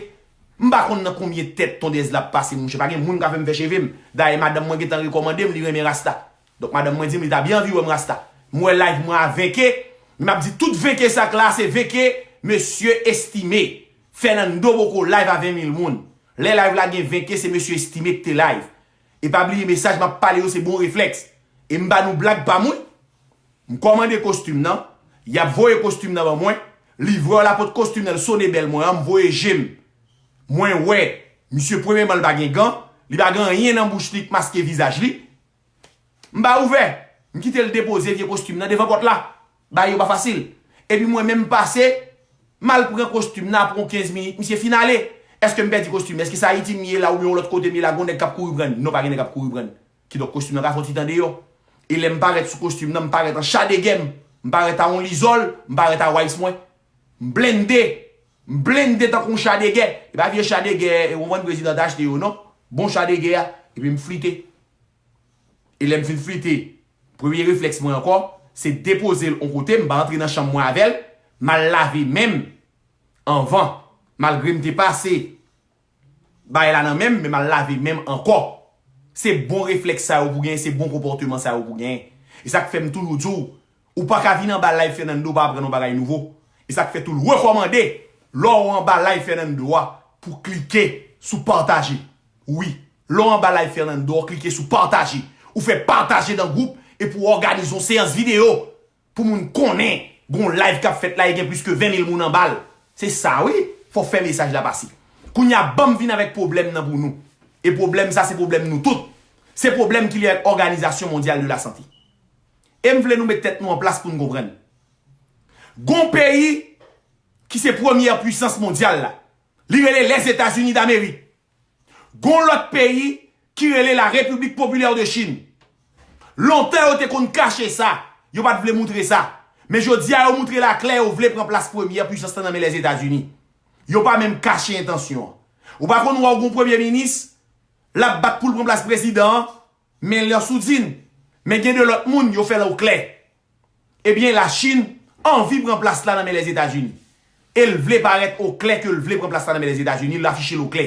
M pa konn nan konbyen tèt tondèz la ap pase, monchè. Pa gen moun ka fè m fè cheve m. Dayè, madanm mwen gentan rekòmande m, li renmen rasta. Donk, madanm mwen di m li ta byen anvi wè m rasta. M wè live mwen a venke, men m ap di tout venke sa k la, se venke mesye Estimé. Fernando poko live a ven mil moun. Lè live la gen venke, se mesye Estimé ki te live. E pa bliye mesaj m ap pale yo, se bon reflèks. E m ba nou blag pa m wi. M kòmande kostim nan, y ap voye kostim nan ban mwen, livrè la pot kostim nan, l sone bèl mwen an, m voye je m. Mwen wè, misye premyèman l pa gen gan, li pa gen anyen nan bouch li k maske vizaj li. M pa ouvè, m kite l depoze vye kostim nan devan pòt la. Bagay yo pa fasil. Epi mwen menm m pase, m al pran kostim nan, apre yon kenz minit, misye fin ale. Èske m pèdi kostim? Èske se Ayiti m ye la oubyen yon lòt kote m ye la, gon nèg k ap kouri pran l? Non, pa gen nèg k ap kouri pran l. Kidonk kostim nan ka fè yon ti tan deyò. E lè m parèt sou kostim nan, m parèt an cha de gè m. M parèt a yon lizòl, m parèt a ways mwen. M blende. M blende tankou yon cha de gè. E pa vye cha de gè, e ou konprann prezidan t achte yo non. Bon cha de gè a. Epi m flite. E lè m fin flite, premye reflèks mwen ankò, se depoze l yon kote, m pa antre nan chanm mwen avè l, m al lave men m anvan. Malgre m te pase bagay la nan men m, men m al lave men m ankò. Se bon reflèks sa yo pou genyen, se bon konpòteman sa yo pou genyen. E sa k fè m toujou di w, ou pa ka vin anba live Fernando pa aprann yon bagay nouvo. E sa k fè tou l rekòmande, lè w anba live Fernando a, pou klike sou pataje. Wi, lè w anba live Fernando a, w klike sou pataje. Ou fè pataje nan gwoup epi w òganize yon seyans videyo. Pou moun konnen gon live k ap fèt la, e gen plis ke ven mil moun anba l. Se sa wi, fò w fè mesaj la pase. Kounye a, ban m vin avèk pwoblèm nan pou nou. E pwoblèm sa, se pwoblèm nou tout. Se pwoblèm ki lye avèk Òganizasyon Mondyal de la Sante. E m vle nou met tèt nou an plas pou n konprann. Gon peyi ki se premyè pwisans mondyal la. Li rele Lèzetazini Damerik. Gon lòt peyi ki rele la République Populaire de Chine. Lontan yo te konn kache sa, yo pa t vle moutre sa. Men jodi a yo moutre l aklè yo vle pran plas premyè pwisans lan nan men Lèzetazini. Yo pa menm kache entansyon an. Ou pa konn wè w gon premye minis, l ap bat pou l pran plas prezidan an, men l an soudin. Men gen de lòt moun, yo fè l oklè. Ebyen, Lachin anvi pran plas la nan men Lèzetazini. E l vle parèt oklè ke l vle pran plas la nan men Lèzetazini, l afiche l oklè.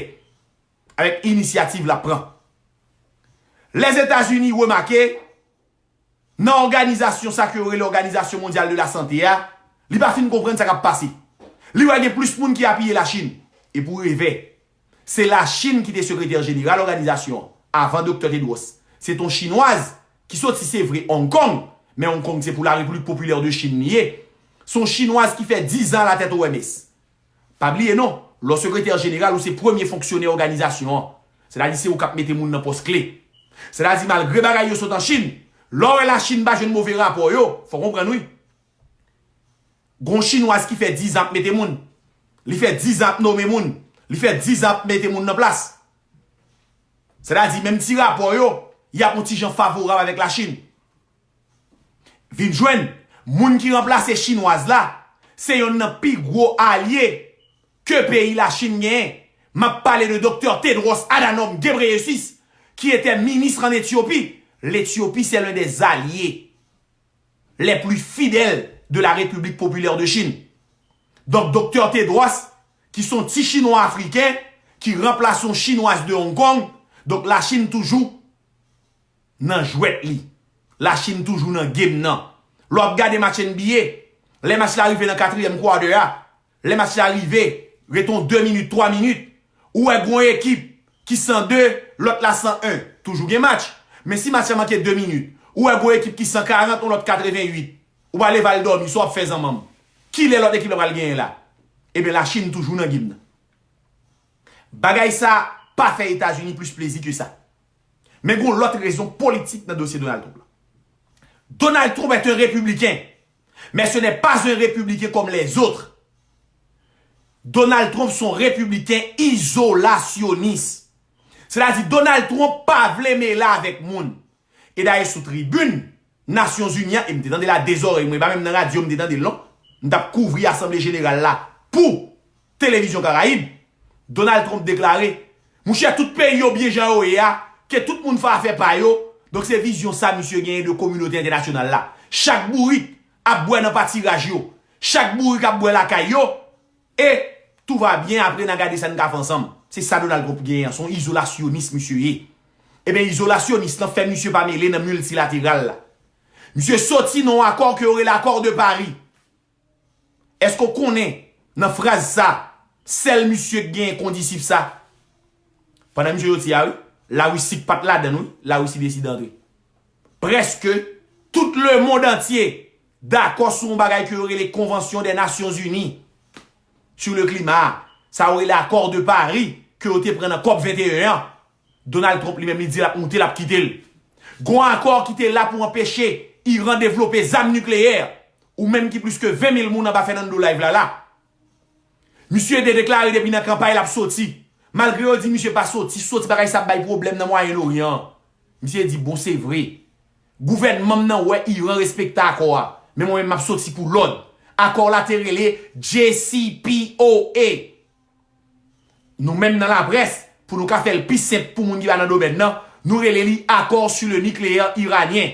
Avèk inisyativ l ap pran. Lèzetazini remake, nan òganizasyon sa ke yo rele Òganizasyon Mondyal de la Sante a, li pa fin konprann sa k ap pase. Li wè gen plis moun ki apiye Lachin. E pou revè, se Lachin ki te sekretè jeneral òganizasyon an, avan Doktè Tedros. Se t on chinwaz ki soti, se vre, Hong Kong, men Hong Kong se pou la République Populaire de Chine li ye. Se on chinwaz ki fè diz an alatèt O M S. Pa bliye non, lè w sekretè jeneral, ou se premye fonksyonè òganizasyon an. Sètadi se ou k ap mete moun nan pòs kle. Sètadi malgre bagay yo sot an Chin, lè w wè Lachin pa jwenn move rapò yo, fò w konprann wi. Gon chinwaz ki fè diz an ap mete moun. Li fè diz an ap nome moun. Li fè diz an ap mete moun nan plas. Sètadi menm ti rapò yo, y ap yon ti jan favorab avèk Lachin. Vin jwenn, moun ki ranplase chinwaz la, se yonn nan pi gwo alye ke peyi Lachin genyen. M ap pale de Doktè Tedros Adhanom Ghebreyesus, qui était ministre en Éthiopie. L'Éthiopie, c'est l'un des alliés les plus fidèles de la République Populaire de Chine. Donk, Doktè Tedros, ki se yon ti chinwa afriken, ki ranplase yon chinwaz de Hong Kong, donk Lachin toujou nan jwèt li. Lachin toujou nan game nan. Lè w ap gade match N B A, lè match la rive nan katriyèm quarter a, lè match la rive, ret on de minit, twa minit, ou wè gon ekip ki san de, lòt la san en. Toujou gen match. Men si match la manke de minit, ou wè gon ekip ki san karant, on lòt katreventuit, ou pral leve al dòmi, sa w ap fè zanmanm? Kilè lòt ekip la pral genyen la? Ebyen, Lachin toujou nan game nan. Bagay sa pa fè Etazini plis plezi ke sa. Men gon lòt rezon politik nan dosye Donald Trump la. Donald Trump est un républicain, mais ce n'est pas un républicain comme les autres. Donald Trump se yon repibliken izolasyonis. Sètadi Donald Trump pa vle mele avèk moun. E dayè sou tribin Nasyonzini an, e m te tande l a de zòrèy mwen, e pa menm nan radyo m te tande l non. M t ap kouvri Asanble Jeneral la pou Televizyon Karayib. Donald Trump deklare, mouchè, tout peyi yo byen jan yo ye a, ke tout moun fè afè pa yo. Donk se vizyon sa misye genyen de kominote entènasyonal la. Chak bourik ap bwè nan patiraj yo. Chak bourik ap bwè lakay yo. E tou va byen, apre n a gade sa n ka fè ansanm. Se sa Donald Trump genyen an, se yon izolasyonis misye ye. Ebyen, izolasyonis lan fè misye pa mele nan miltilateral la. Misye soti nan yon akò ke yo rele Accord de Paris. Èske w konnen, nan fraz sa, sèl misye k genyen kondisif sa? Pandan misye soti a, wi, Larisi k pa t ladann, wi, Larisi deside antre. Prèske tout lemonn antye dakò sou yon bagay ke yo rele Convention des Nations Unies sur le climat. Sa yo rele Accord de Paris, ke yo te pran nan COP venteyen an. Donald Trump li menm li di l ap moute, l ap kite l. Gon akò ki te la pou anpeche Iran devlope zam nikleyè, ou menm ki plis ke ven mil moun anba Fernando Live la la. Misye te deklare depi nan kanpay l ap soti. Malgre yo di misye pa soti, soti bagay sa ap bay pwoblèm nan Mwayen Oryan an. Misye di, bon, se vre. Gouvènman m nan wè Iran respekte akò a, men mwen menm m ap soti pou lòd. Akò la te rele J C P O A. Nou menm nan laprès, pou nou ka fè l pi senp pou moun ki pa nan domèn nan, nou rele li Accord sur le nucléaire iranien.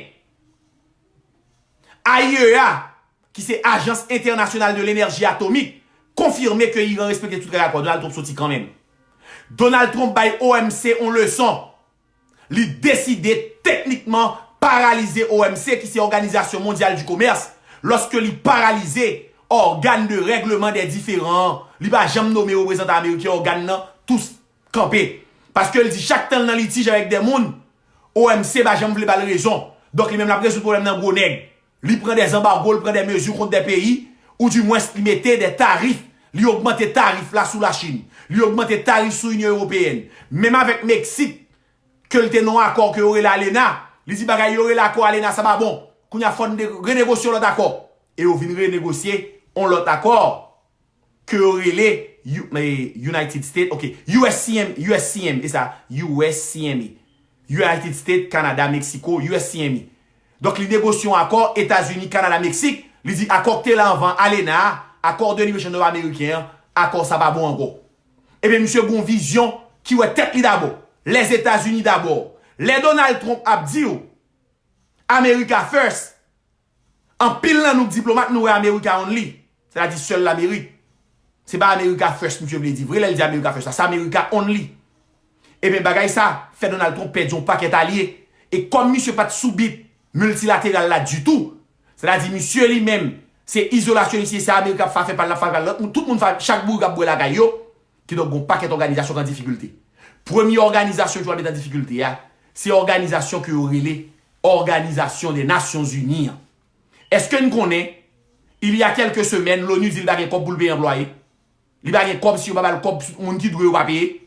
A I E A, ki se Agence Internationale de l'Énergie Atomique, konfime ke Iran respekte tout règ akò. Donald Trump soti kanmenm. Donald Trump bay O M C yon leson. Li deside teknikman paralize O M C, ki se Òganizasyon Mondyal di Komès, lòske li paralize ògàn de règleman dè diferan an. Li pa janm nome reprezantan ameriken, ògàn nan tou kanpe. Paske l di chak tan l nan litij avèk de moun, O M C pa janm vle ba l rezon. Donk li menm l ap rezoud pwoblèm nan gwo nèg. Li pran de zanbago, li pran de mezi kont de peyi, oudimwens li mete de tarif, li ogmante tarif la sou Lachin, li ogmante tarif sou Inyon Ewopeyèn. Menm avèk Meksik, ke l te nan yon akò ke yo rele ALENA, li di bagay yo rele akò ALENA sa pa bon. Kounye a fò n de- renegosye yon lòt akò. E yo vin renegosye yon lòt akò ke yo rele U- eh, United States, ok, U S C M, U S C M, e sa, U S C M E. United States, Canada, Mexico, U S C M E. Donk li negosye yon akò Etazini, Kanada, Meksik, li di akò k te la anvan ALENA a, Accord de Libre-Échange Nord-Américain an, akò sa pa bon ankò. Ebyen misye gon vizyon ki wè tèt li dabò. Lèzetazini dabò. Lè Donald Trump ap di w America First, anpil nan nou k diplomat nou wè America Only. Sètadi sèl Lamerik. Se pa America First misye vle di vre lè l di America First la, se America Only. Ebyen bagay sa fè Donald Trump pèdi yon pakèt alye. E kòm misye pa t sou bit miltilateral la ditou, sètadi misye li menm se izolasyonis li, se Amerik ap fè afè pa l, l ap fè afè pa l, lòt moun, tout moun fè, chak bourik ap bwè lakay yo. Kidonk gon pakèt òganizasyon k an difikilte. Premye òganizasyon ki pral met an difikilte a, se òganizasyon ke yo rele Òganizasyon de Nasyon Zini an. Èske n konnen, il y a quelques semaines, l'ONU di l pa gen kòb pou l peye anplwaye? Li pa gen kòb, si yo pa ba l kòb, moun ki dwe yo pa peye?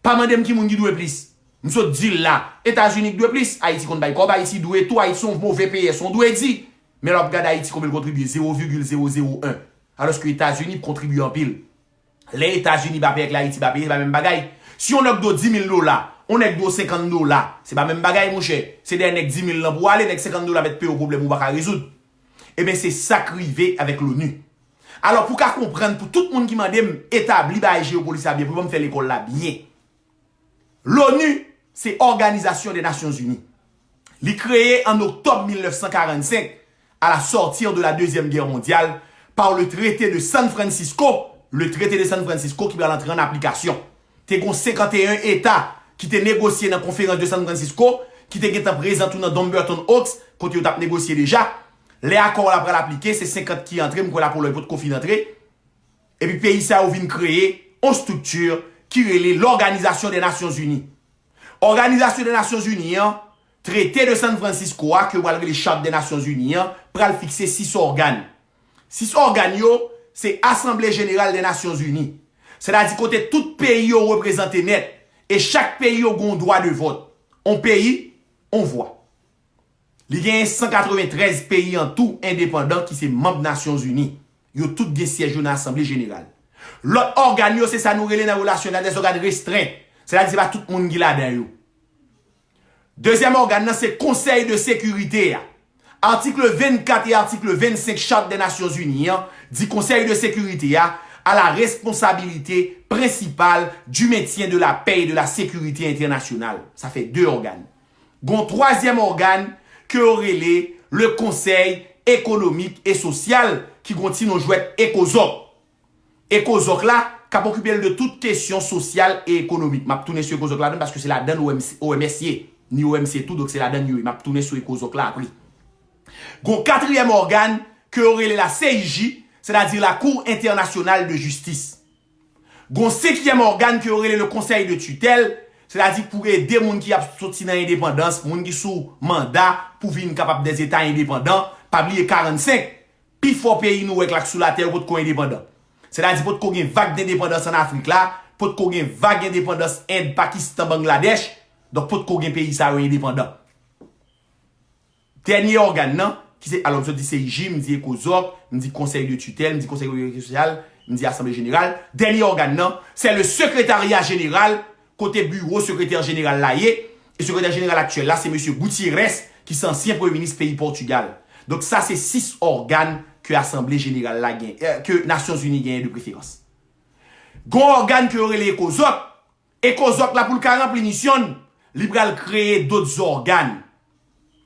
Pa mande m ki moun ki dwe plis. M sot di l la, Etazini k dwe plis, Ayiti konn bay kòb, Ayiti dwe tou, Ayiti se yon move peyè, se yon dwe di. Men lè w ap gade Ayiti konbyen l kontribye, zewo vigil zewo zewo en. Alòske Etazini kontribye anpil. Lè Etazini pa peye, lè Ayiti pa peye, se pa menm bagay. Si yon nèg dwe w di mil dola, yon nèg dwe w senkant dola, se pa menm bagay, monchè. Se dèyè nèg di mil lan pou w ale, nèg senkant dola mèt peye w pwoblèm ou pa ka rezoud. Ebyen, se sa k rive avèk l'ONU. Alò, pou w ka konprann, pou tout moun ki mande m etabli bagay jeyopolitik la byen, pou ban m fè lekòl la byen. L'ONU, se Òganizasyon de Nasyon Zini. Li kreye an oktòb mil nèf san karannsenk, à la sortie de la Deuxième Guerre mondiale, par le traité de San Francisco, le traité de San Francisco ki pral antre an aplikasyon. Te gon senkanteyen eta ki te negosye nan konferans de San Francisco, ki te gentan prezan tou nan Dumbarton Oaks, kote yo t ap negosye deja. Lè akò a pral aplike, se senkant ki antre, m kwè Lapolòy potko fin antre. Epi peyi sa yo vin kreye yon estrikti ki rele Lòganizasyon de Nasyon Zini. Òganizasyon de Nasyon Zini an, Trete de San Francisco a, ke yo pral rele Charte des Nations Unies an, pral fikse sis ògàn. Sis ògàn yo, se Asanble Jeneral de Nasyon Zini. Sètadi kote tout peyi yo reprezante nèt, e chak peyi yo gen yon dwa de vòt. On peyi, on vwa. Li genyen san katreventrèz peyi an tou endepandan ki se manm Nasyon Zini. Yo tout gen syèj yo nan Asanble Jeneral. Lòt ògàn yo, se sa nou rele nan relasyon la, des organes restreints. Sètadi se pa tout moun ki ladan yo. Dezyèm ògàn nan, se Konsèy de Sekirite a. Atik vennkat e atik vennsenk Charte des Nations Unies an di Konsèy de Sekirite a à la responsabilité principale du maintien de la paix et de la sécurité internationale. Sa fè de ògàn. Gon twazyèm ògàn ke yo rele le Conseil économique et social, ki gon ti non jwèt ECOSOC. ECOSOC la k ap okipe l de tout kesyon sosyal e ekonomik. M ap tounen sou ECOSOC ladan paske se ladan OMC, OMS ye. Ni OMC tou, donk se ladan yo ye. M ap tounen sou ECOSOC la apre. Gon katriyèm ògàn ke yo rele la CIJ, sètadi la Cour Internationale de Justice. Gon senkyèm ògàn ke yo rele le Conseil de Tutelle, sètadi pou ede moun ki ap soti nan endepandans, moun ki sou manda pou vin kapab des États indépendants, pa bliye karannsenk, pifò peyi nou wè k la k sou latè yo potko endepandan. Sètadi potko gen vag dendepandans ann Afrik la, potko gen vag endepandans End, Pakistan, Bangladèch, donk potko gen peyi sa yo endepandan. Dènye ògàn nan, ki se, alò m sot di CIJ, m di ECOSOC, m di Conseil de Tutelle, m di Conseil économique et social, m di Assemblée Générale. Dènye ògàn nan, c'est le Secrétariat Général, kote biwo sekretè jeneral la ye. E sekretè jeneral aktyèl la, se mesye Gutiérrez, ki se ansyen premye minis peyi Pòtigal. Donk sa se sis ògàn ke Asanble Jeneral la gen, eh, ke Nasyonzini genyen de preferans. Gon ògàn ke yo rele ECOSOC. ECOSOC la pou l ka ranpli misyon l, li pral kreye dòt ògàn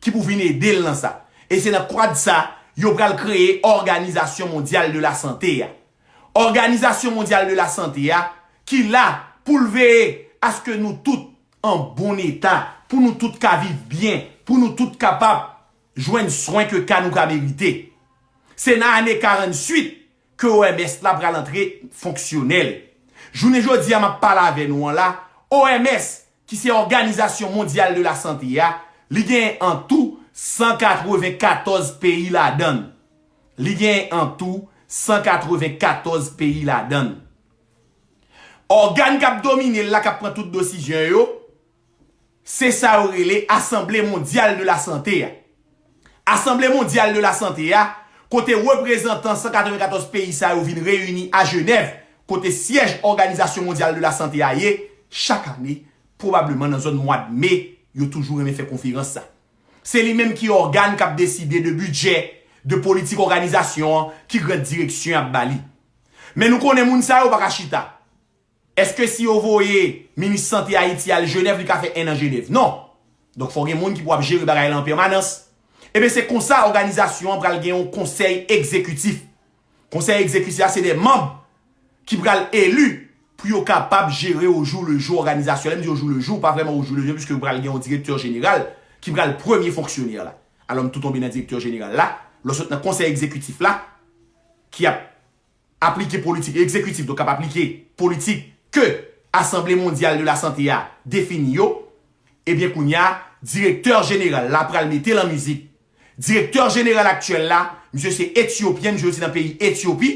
ki pou vin ede l nan sa. E se nan kad sa, yo pral kreye Òganizasyon Mondyal de la Sante a. Òganizasyon Mondyal de la Sante a, ki la pou l veye aske nou tout an bon eta, pou nou tout ka viv byen, pou nou tout kapab jwenn swen ke ka nou ka merite. Se nan ane karannwit ke OMS la pral antre fonksyonèl. Jounen jodi a m ap pale avè nou an la, OMS, ki se Òganizasyon Mondyal de la Sante a, li genyen an tou san katrevenkatòz peyi ladan l. Li genyen an tou san katrevenkatòz peyi ladan l. Ògàn k ap domine l la, k ap pran tout desizyon yo, se sa yo rele Asanble Mondyal de la Sante a. Asanble Mondyal de la Sante a, kote reprezantan san katrevenkatòz peyi sa yo vin reyini a Jenèv, kote syèj Òganizasyon Mondyal de la Sante a ye, chak ane, pwobableman nan zòn mwa d me, yo toujou renmen fè konferans sa. Se li menm ki ògàn k ap deside de bidjè, de politik òganizasyon an, ki gran direksyon y ap ba li. Men nou konnen moun sa yo pa ka chita. Èske si yo voye minis sante Ayiti al Jenèv, li ka fè enn an Jenèv? Non. Donk, fò gen moun ki pou ap jere bagay la an pèmanans. Ebyen, se konsa òganizasyon an pral gen yon konsèy egzekitif. Konsèy egzekitif la, se de manm ki pral eli pou yo kapab jere au jour le jour òganizasyon. Lè m di au jour le jour, pa vrèman au jour le jour, piske yo pral gen yon direktè jeneral ki pral premye fonksyonè la. Alò, m tou tonbe nan direktè jeneral la. Lè w sot nan konsèy egzekitif la, ki ap aplike politik egzekitif, donk k ap aplike politik ke Asanble Mondyal de la Sante a defini yo, ebyen kounye a, direktè jeneral la pral mete l an mizik. Direktè jeneral aktyèl la, misye se etyopyen, misye soti nan peyi Etyopi,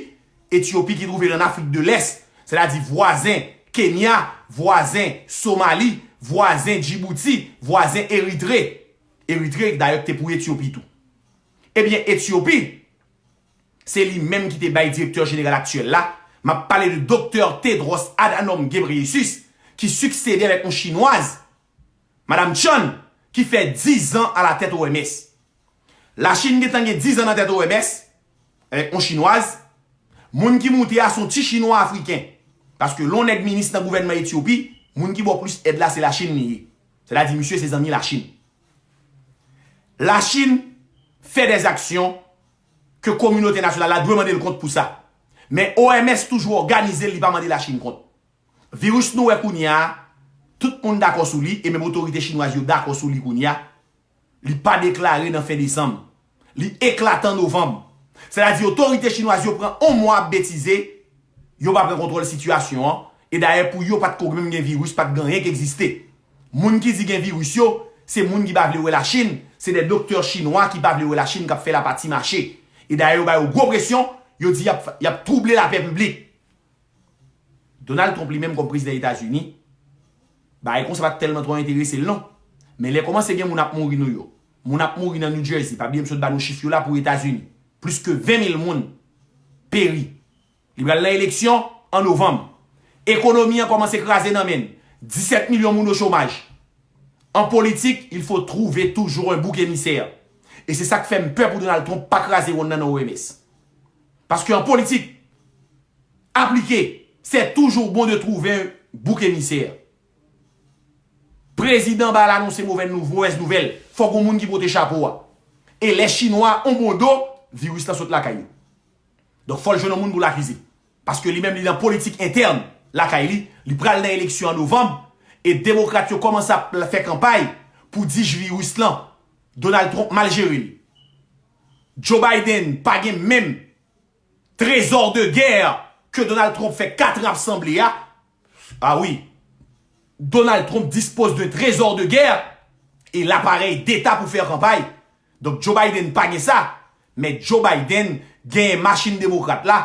Etyopi ki twouve l an Afrik de Lès, sètadi vwazen Kenya, vwazen Somali, vwazen Djibouti, vwazen Eritre. Eritre, dayè, ki te pou Etyopi tou. Ebyen, Etyopi, se li menm ki te bay direktè jeneral aktyèl la. M ap pale de Doktè Tedros Adhanom Ghebreyesus, ki siksede avèk yon chinwaz, Madam Chan, ki fè dizan alatèt OMS. Lachin gentan gen dizan nan tèt OMS, avèk yon chinwaz. Moun ki moute a se yon ti chinwa afriken. Paske lè yon nèg minis nan gouvènman Etyopi, moun ki ba w plis èd la se Lachin li ye. Sètadi misye se zanmi Lachin. Lachin fè dèzaksyon ke kominote nasyonal la dwe mande l kont pou sa. Men OMS toujou òganize l, li pa mande Lachin kont. Viris nou wè kounye a, tout moun dakò sou li, e menm otorite chinwaz yo dakò sou li kounye a. Li pa deklare nan fen desanm. Li eklate an novanm. Sètadi otorite chinwaz yo pran yon mwa ap betize, yo pa pran kontwòl sitiyasyon an, e dayè pou yo pa t ko menm gen viris, pa t gen anyen k egziste. Moun ki di gen viris yo, se moun ki pa vle wè Lachin, se de doktè chinwa ki pa vle wè Lachin k ap fè lapati mache. E dayè yo ba yo gwo presyon, yo di y ap, y ap twouble lapè piblik. Donald Trump li menm kòm prezidan Etazini, bagay konsa pa t tèlman twò enterese l non. Men lè kòmanse gen moun ap mouri Nouyòk, moun ap mouri nan New Jersey, pa bliye m sot ba nou chif yo la pou Etazini. Plis ke ven mil moun peri. Li pral nan eleksyon an novanm. Ekonomi an kòmanse kraze nan men l. Disèt milyon moun o chomaj. An politik, il faut trouver toujours un bouc émissaire. E se sa k fè m pè pou Donald Trump pa kraze wonn nan nan OMS. Paske an politik, aplike. C'est toujours bon de trouver un bouc émissaire. Prezidan ba l anonse movèz nou-, movèz nouvèl. Fòk gon moun ki pote chapo a. E lè Chinwa an bon do, viris lan sot lakay yo. Donk, fò l jwenn yon moun pou l akize. Paske li menm, li nan politik entèn lakay li. Li pral nan eleksyon an novanm. E demokrat yo kòmanse ap fè kanpay pou di viris lan, Donald Trump mal jere l. Joe Biden pa gen menm trésor de guerre ke Donald Trump fè kat an ap sanble a. Ah wi, Donald Trump dispose d'un trésor de guerre et l'appareil d'État pou fè kanpay. Donk, Joe Biden pa gen sa, men Joe Biden gen machin demokrat la,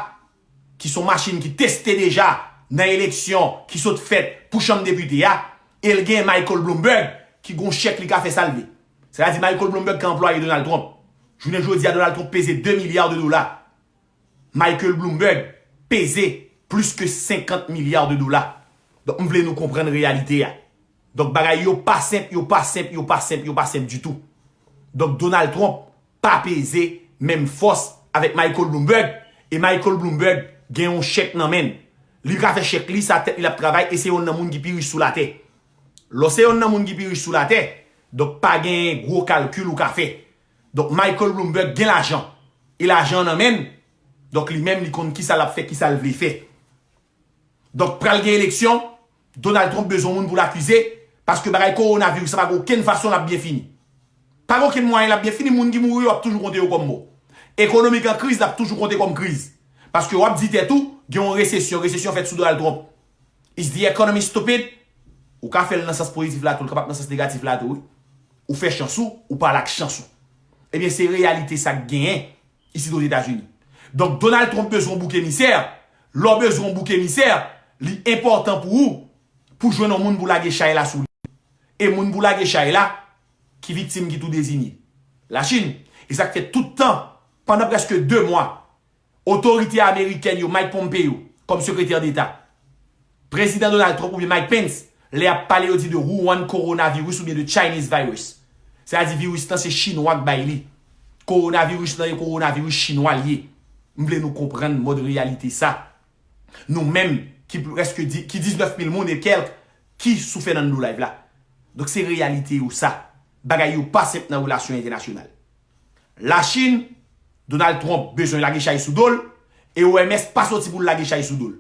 ki son machin ki teste deja nan eleksyon ki sot fèt pou chanm depite a, e l gen Michael Bloomberg ki gon chèk li ka fè sa l vle. Sètadi Michael Bloomberg ka anplwaye Donald Trump. Jounen jodi a, Donald Trump peze de milya de dola. Michael Bloomberg peze plis ke senkant milya de dola. Donk, m vle nou konprann reyalite a. Donk, bagay yo pa senp, yo pa senp, yo pa senp, yo pa senp ditou. Donk, Donald Trump pa peze menm fòs avèk Michael Bloomberg, e Michael Bloomberg gen yon chèk nan men l. Li ka fè chèk li, sa tèt li l ap travay, e se yonn nan moun ki pi rich sou latè. Lè w se yonn nan moun ki pi rich sou latè, donk pa gen gwo kalkil ou ka fè. Donk, Michael Bloomberg gen lajan. E lajan an nan men l. Donk, li menm, li konn kisa l ap fè, kisa l vle fè. Donk, pral gen eleksyon, Donald Trump bezwen moun pou l akize, paske bagay kowonaviris la pa gen okenn fason l ap byen fini. Pa gen okenn mwayen l ap byen fini, moun ki mouri yo ap toujou konte yo kòm mò. Ekonomi k an kriz, l ap toujou konte kòm kriz. Paske w ap di tèt ou, gen yon resesyon, resesyon fèt sou Donald Trump. Is the economy stupid? Ou ka fè l nan sans pozitif la tou, l kapab nan sans negatif la tou, wi. Ou fè chans ou, ou pale ak chans ou. Ebyen, se reyalite sa k genyen isi Ozetazini. Donk, Donald Trump bezwen yon bouk emisè. Lè w bezwen yon bouk emisè, li enpòtan pou ou, pou jwenn yon moun pou lage chay la sou li. E moun pou lage chay la, ki viktim ki tou dezinye? Lachin. E sa k fè tout tan, pandan prèske de mwa, otorite amerikèn yo, Mike Pompeo, kòm sekretè deta, prezidan Donald Trump oubyen Mike Pence, lè y ap pale, yo di de Wuhan coronavirus oubyen de Chinese virus. Sètadi viris lan se Chinwa k bay li. Kowonaviris lan e kowonaviris chinwa l ye. M vle nou konprann mòd reyalite sa. Nou menm, ki prèske di, ki diznèf mil moun e kèlk, ki sou Fernando Live la. Donk, se reyalite yo sa. Bagay yo pa senp nan relasyon entènasyonal. Lachin, Donald Trump bezwen lage chay sou do l, e O M S pa soti pou l lage chay sou do l.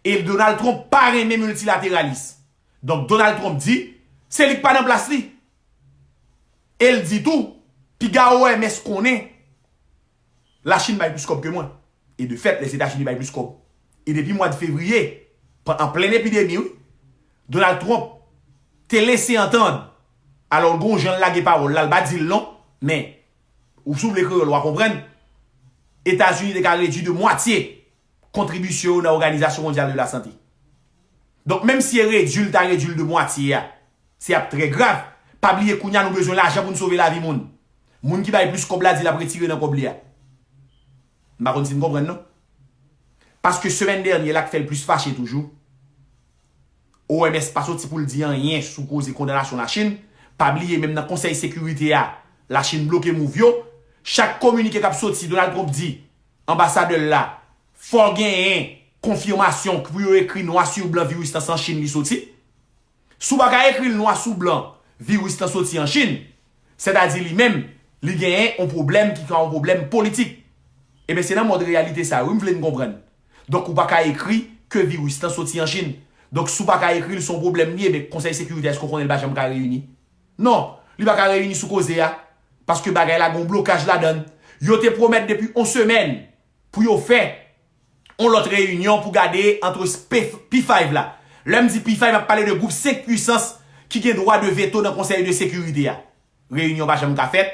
E Donald Trump pa renmen miltilateralis. Donk, Donald Trump di, se li k pa nan plas li. E l di tou, piga O M S konnen, Lachin bay plis kòb ke mwen. E de fèt, Lèzetazini bay plis kòb. E depi mwa de fevriye, an plen epidemi, wi, Donald Trump te lese antann, alò, l gon jan l lage pawòl la, l pa di l non, men, ou si w vle kreyòl, w a konprann, Etazini te ka redui de mwatye kontribisyon yo nan Òganizasyon Mondyal de la Sante. Donk, menm si e redui l ta redui l de mwatye a, se ap trè grav. Pa bliye kounye a nou bezwen lajan pou n sove lavi moun. Moun ki bay plis kòb la di l ap retire nan kòb li a. M pa konn si n konprann non. Paske semèn dènye la k fè l plis fache toujou. O M S pa soti pou l di anyen sou koze kondanasyon Lachin. Pa bliye menm nan Konsèy Sekirite a, Lachin bloke mouv yo. Chak kominike k ap soti, Donald Trump di anbasadè l la, fò genyen konfimasyon pou yo ekri nwa sou blan viris lan se an Chin li soti. Si w pa ka ekri l nwa sou blan, viris lan soti an Chin, sètadi li menm, li genyen yon pwoblèm ki ka yon pwoblèm politik. Ebyen, se nan mòd reyalite sa a, wi, m vle n konprann. Donk, ou pa ka ekri ke viris lan soti an Chin. Donk, si w pa ka ekri l, se yon pwoblèm li ye, men Konsèy Sekirite a, èske w konnen l pa janm ka reyini? Non, li pa ka reyini sou koze a, paske bagay la gen yon blokaj ladan l. Yo te pwomèt depi yon semèn pou yo fè yon lòt reyinyon pou gade ant P five la. Lè m di P five, m ap pale de gwoup senk pwisans ki gen dwa de veto nan Konsèy de Sekirite a. Reyinyon pa janm ka fèt.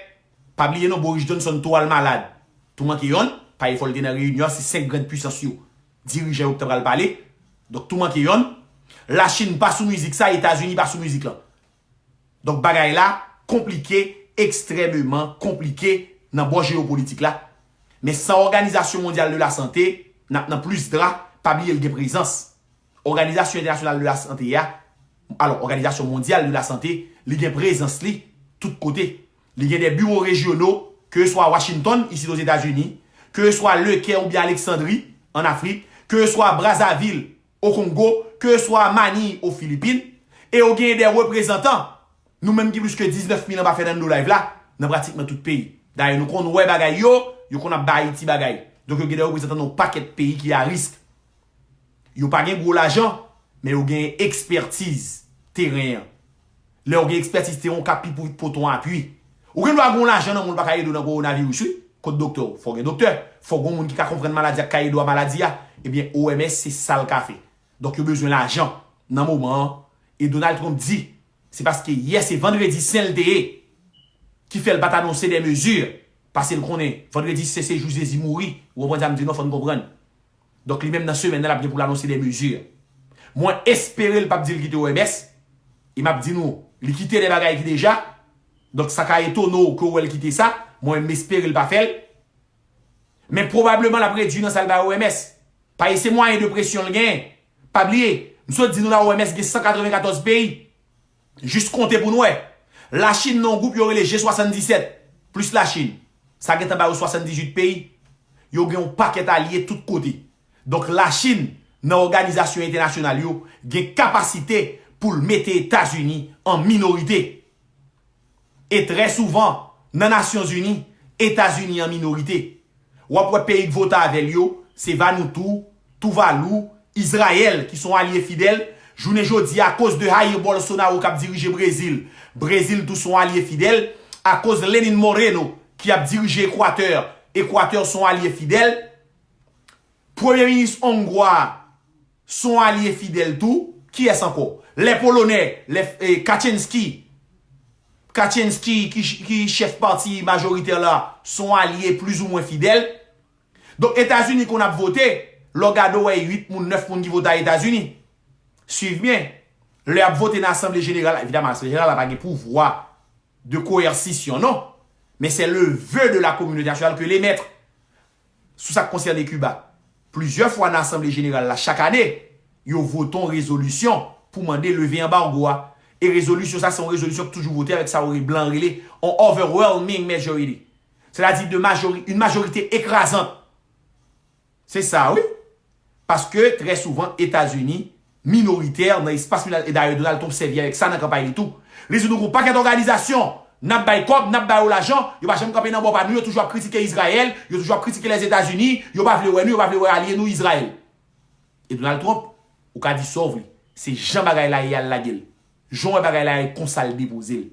Pa bliye non, Boris Johnson tou al malad. Tou manke yonn, pa efò l te nan reyinyon an, se senk grann pwisans yo dirijan yo ki ta pral pale. Donk, tou manke yonn. Lachin pa sou mizik sa, Etazini pa sou mizik lan. Donk, bagay la konplike, ekstrèmeman konplike nan bò jewopolitik la. Men san Òganizasyon Mondyal de la Sante, n ap nan plis dra, pa bliye l gen prezans. Òganizasyon Entènasyonal de la Sante a, alò, Òganizasyon Mondyal de la Sante, li gen prezans li tout kote. Li gen de biwo rejyono, ke swa Washington, isit Ozetazini, ke swa Lekè oubyen Aleksandri, an Afrik, ke swa Brazzaville, o Kongo, ke swa Manille, o Filipin, e yo genyen de reprezantan. Nou menm ki plis ke diznèf mil anba Fernando Live la, nan pratikman tout peyi. Dayè, nou konn wè bagay yo, yo konn ap bay Ayiti bagay. Donk, yo gen de reprezantan nan yon pakèt peyi ki a risk. Yo pa gen gwo lajan, men yo gen ekspètiz teren an. Lè w gen ekspètiz teren, w ka pi pou, pote yon apui. Ou gen dwa gen yon lajan nan men w, l pa ka ede w nan kowonaviris, wi. Kot doktè w? Fò w gen doktè. Fò w gen yon moun ki ka konprann maladi a, ki ka ede w a maladi a. Ebyen, O M S, se sa l ka fè. Donk, yo bezwen lajan nan moman an. E Donald Trump di, se paske yè se vandredi sen l te ye, ki fè l pa t anonse de mezi, paske l konnen vandredi sen se jou Jezi mouri. Ou konprann sa m di w, non? Fò n konprann. Donk, li menm nan semèn nan, l ap gen pou l anonse de mezi. Mwen espere l p ap di l kite O M S, e m ap di nou, li kite de bagay ki deja. Donk, sa ka etone w ke w wè l kite sa. Mwen, m espere l pa fè l. Men pwobableman, l ap redui nan sa l bay O M S. Paske se mwayen de presyon l genyen. Pa bliye, m sot di nou la, O M S gen san katrevenkatòz peyi. Jis konte pou n wè. Lachin nan yon gwoup yo rele G swasanndisèt, plis Lachin. Sa gentan ba yo swasanndizuit peyi. Yo gen yon pakèt alye tout kote. Donk, Lachin, nan òganizasyon entènasyonal yo, gen kapasite pou l mete Etazini an minorite. E trè souvan, nan Nasyonzini, Etazini an minorite. W ap wè peyi k vote avè l yo, se Vanutu, Tuvalu, Izrayèl, ki se yon alye fidèl. Jounen jodi a, akoz de Jair Bolsonaro k ap dirije Brezil, Brezil tou se yon alye fidèl. Akoz Lenin Moreno, ki ap dirije Ekwatè, Ekwatè se yon alye fidèl. Premye minis ongwa a se yon alye fidèl tou. Kiyès ankò? Lè Polonè, lè, eh, Kaczynski, Kaczynski ki, ki chèf pati majoritè la, se yon alye plizoumwen fidèl. Donk, Etazini konn ap vote, lè w gade w wè uit moun, nèf moun ki vote a Etazini. Swiv byen. Lè y ap vote nan Asanble Jeneral la, evidaman, Asanble Jeneral la pa gen pouvwa de koyèsisyon, non. Men se le vœu de la communauté nationale que l émettre. Sou sa k konsène Kiba, plizyè fwa nan Asanble Jeneral la, chak ane, yo vote yon rezolisyon pou mande leve anbargo a. E rezolisyon sa, se yon rezolisyon ki toujou vote avèk sa yo re-, blan rele yon overwhelming majority. Sètadi de majori-, une majorité écrasante. Se sa, wi. Paske, trè souvan, Etazini minoritè nan espas milat, e dayè Donald Trump sèvi avèk sa nan kanpay li tou. Li di nou gon pakèt òganizasyon, n ap bay kòb, n ap ba yo lajan, yo pa janm kanpe nan bò pa nou, yo toujou ap kritike Izrayèl, yo toujou ap kritike Lèzetazini, yo pa vle wè nou, yo pa vle wè alye nou Izrayèl. E Donald Trump, ou ka di sa w vle, se jan bagay la ye a l lage l. Jan w wè bagay la ye konsa l depoze l.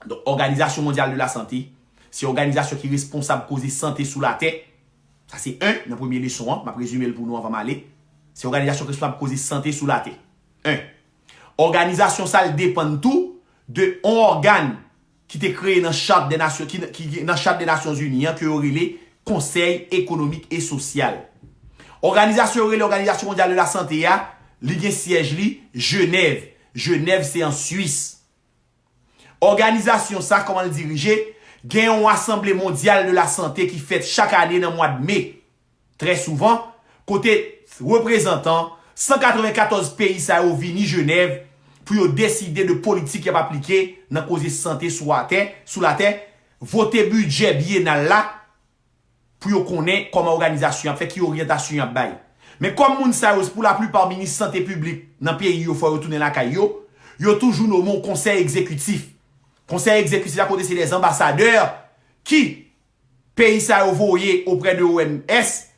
Donk, Òganizasyon Mondyal de la Sante, se òganizasyon ki responsab koze sante sou latè. Sa se en nan premye leson an, m ap rezime l pou nou anvan m ale. Se òganizasyon ki responsab koze sante sou latè. En. Òganizasyon sa l depann tou de yon ògàn ki te kreye nan Charte des Nations, ki, ki, ki nan Charte des Nations Unies an, ke yo rele Konsèy Ekonomik e Sosyal. Òganizasyon yo rele Òganizasyon Mondyal de la Sante a, li gen syèj li Jenèv. Jenèv se an Swis. Òganizasyon sa, kòman l dirije, gen yon Asanble Mondyal de la Sante ki fèt chak ane nan mwa d me. Trè souvan, kote reprezantan san katrevenkatòz peyi sa yo vini Jenèv pou yo deside de politik y ap aplike nan koze sante sou atè, sou latè, vote bidjè byenal la pou yo konnen kòman òganizasyon ap fè, ki oryantasyon y ap bay. Men kòm moun sa yo, pou laplipa minis sante piblik nan peyi yo, fò yo tounen lakay yo, yo toujou nome yon konsèy egzekitif. Konsèy egzekitif la kote se dè anbasadè ki peyi sa yo voye oprè de O M S,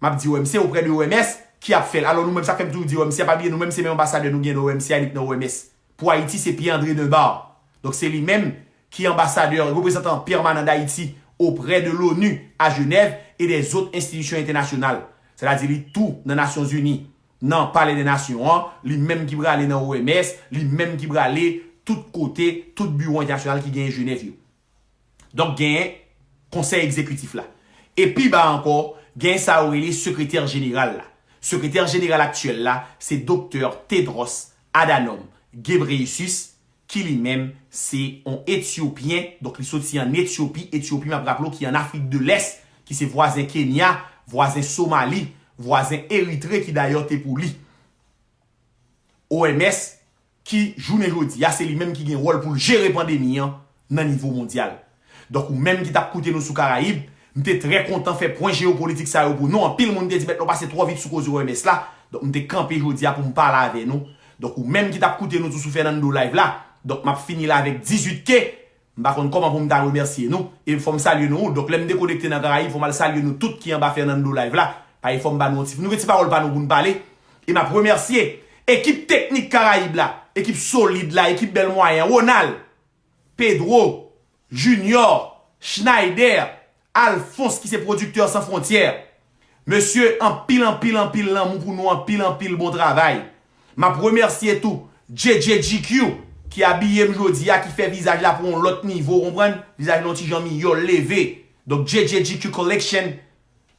m ap di O M C, oprè de O M S, ki ap fè l. Alò, nou menm, sa k fè m toujou di O M C a, pa bliye, nou menm, se menm anbasadè nou gen nan O M C a, enik nan O M S. Pou Ayiti, se Pierre André Dunbar. Donk, se li menm ki anbasadè, reprezantan pèmanan Dayiti oprè de l'ONU a Jenèv e dè zòt enstitisyon entènasyonal. Sètadi, li tou nan Nasyonzini, nan Palè dè Nasyon an, li menm ki prale nan O M S, li menm ki prale tout kote, tout biwo entènasyonal ki genyen Jenèv yo. Donk, genyen konsèy egzekitif la. E pi ba ankò, genyen sa yo rele sekretè jeneral la. Sekretè jeneral aktyèl la, se Doktè Tedros Adhanom Ghebreyesus, ki li menm se yon Etyopyen, donk li soti ann Etyopi. Etyopi, m ap raple w, ki ann Afrik de Lès, ki se vwazen Kenya, vwazen Somali, vwazen Eritre, ki dayè te pou li. O M S, ki jounen jodi a, se li menm ki gen wòl pou l jere pandemi an nan nivo mondyal. Donk, ou menm ki t ap koute nou sou Karayib, M te trè kontan fè pwen jewopolitik sa yo pou nou. Anpil moun te di, "Bèt, nou pase twò vit sou koze O M S la." Donk, m te kanpe jodi a pou m pale avè nou. Donk, ou menm ki t ap koute nou tou sou Fernando Live la, donk, m ap fini la avèk dizuit K. M pa konn kòman pou m ta remèsye nou. E fò m salye nou. Donk, lè m dekonekte nan Karayib, fò m al salye nou tout ki anba Fernando Live la. Pa e fò m ba nou yon ti, nou gen ti pawòl pa nou pou n pale. E m ap remèsye ekip teknik Karayib la, ekip solid la, ekip bèl mwayen, Ronald, Pedro, Junior, Schneider, Alphonse ki se pwodiktè San Fwontyè. Mesye, anpil, anpil, anpil lanmou pou nou, anpil, anpil bon travay. M ap remèsye tou J J G Q ki abiye m jodi a, ki fè vizaj la pran yon lòt nivo, ou konprann? Vizaj la yon ti jan miyò, leve. Donk, J J G Q Collection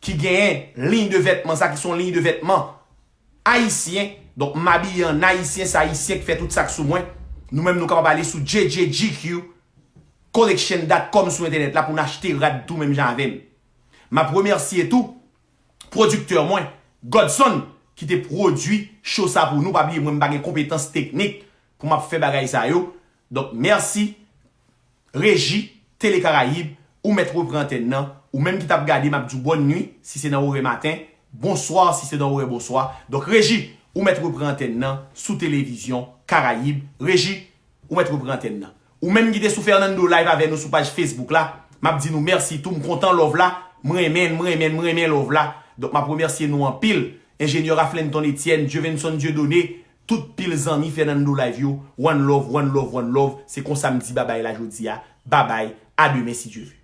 ki genyen liy de vètman sa, ki se yon liy de vètman ayisyen. Donk, m abiye an ayisyen, se ayisyen ki fè tout sa k sou mwen. Nou menm, nou kapab ale sou J J G Q collection dot com sou entènèt la pou n achte rad tou menm jan avè m. M ap remèsye tou pwodiktè mwen, Godson, ki te pwodui cho sa pou nou. Pa bliye, mwen, m pa gen konpetans teknik pou m ap fè bagay sa yo. Donk, mèsi. Reji, Tele Karayib, ou mèt repran antèn nan. Ou menm ki t ap gade, m ap di w bòn nwi, si se nan orè maten, bonswa, si se nan orè bonswa. Donk, Reji, ou mèt repran antèn nan sou televizyon Karayib. Reji, ou mèt repran antèn nan. Ou menm ki te sou Fernando Live avè nou sou paj Facebook la, m ap di nou mèsi tou, m kontan love la, m renmen, m renmen, m renmen love la. Donk, m ap remèsye nou anpil. Enjenyè Raflenton Etienne, Dievenson Dieudonné, tout pil zanmi Fernando Live yo, one love, one love, one love. Se konsa m di babay la jodi a. Babay, a demen si Dye ve.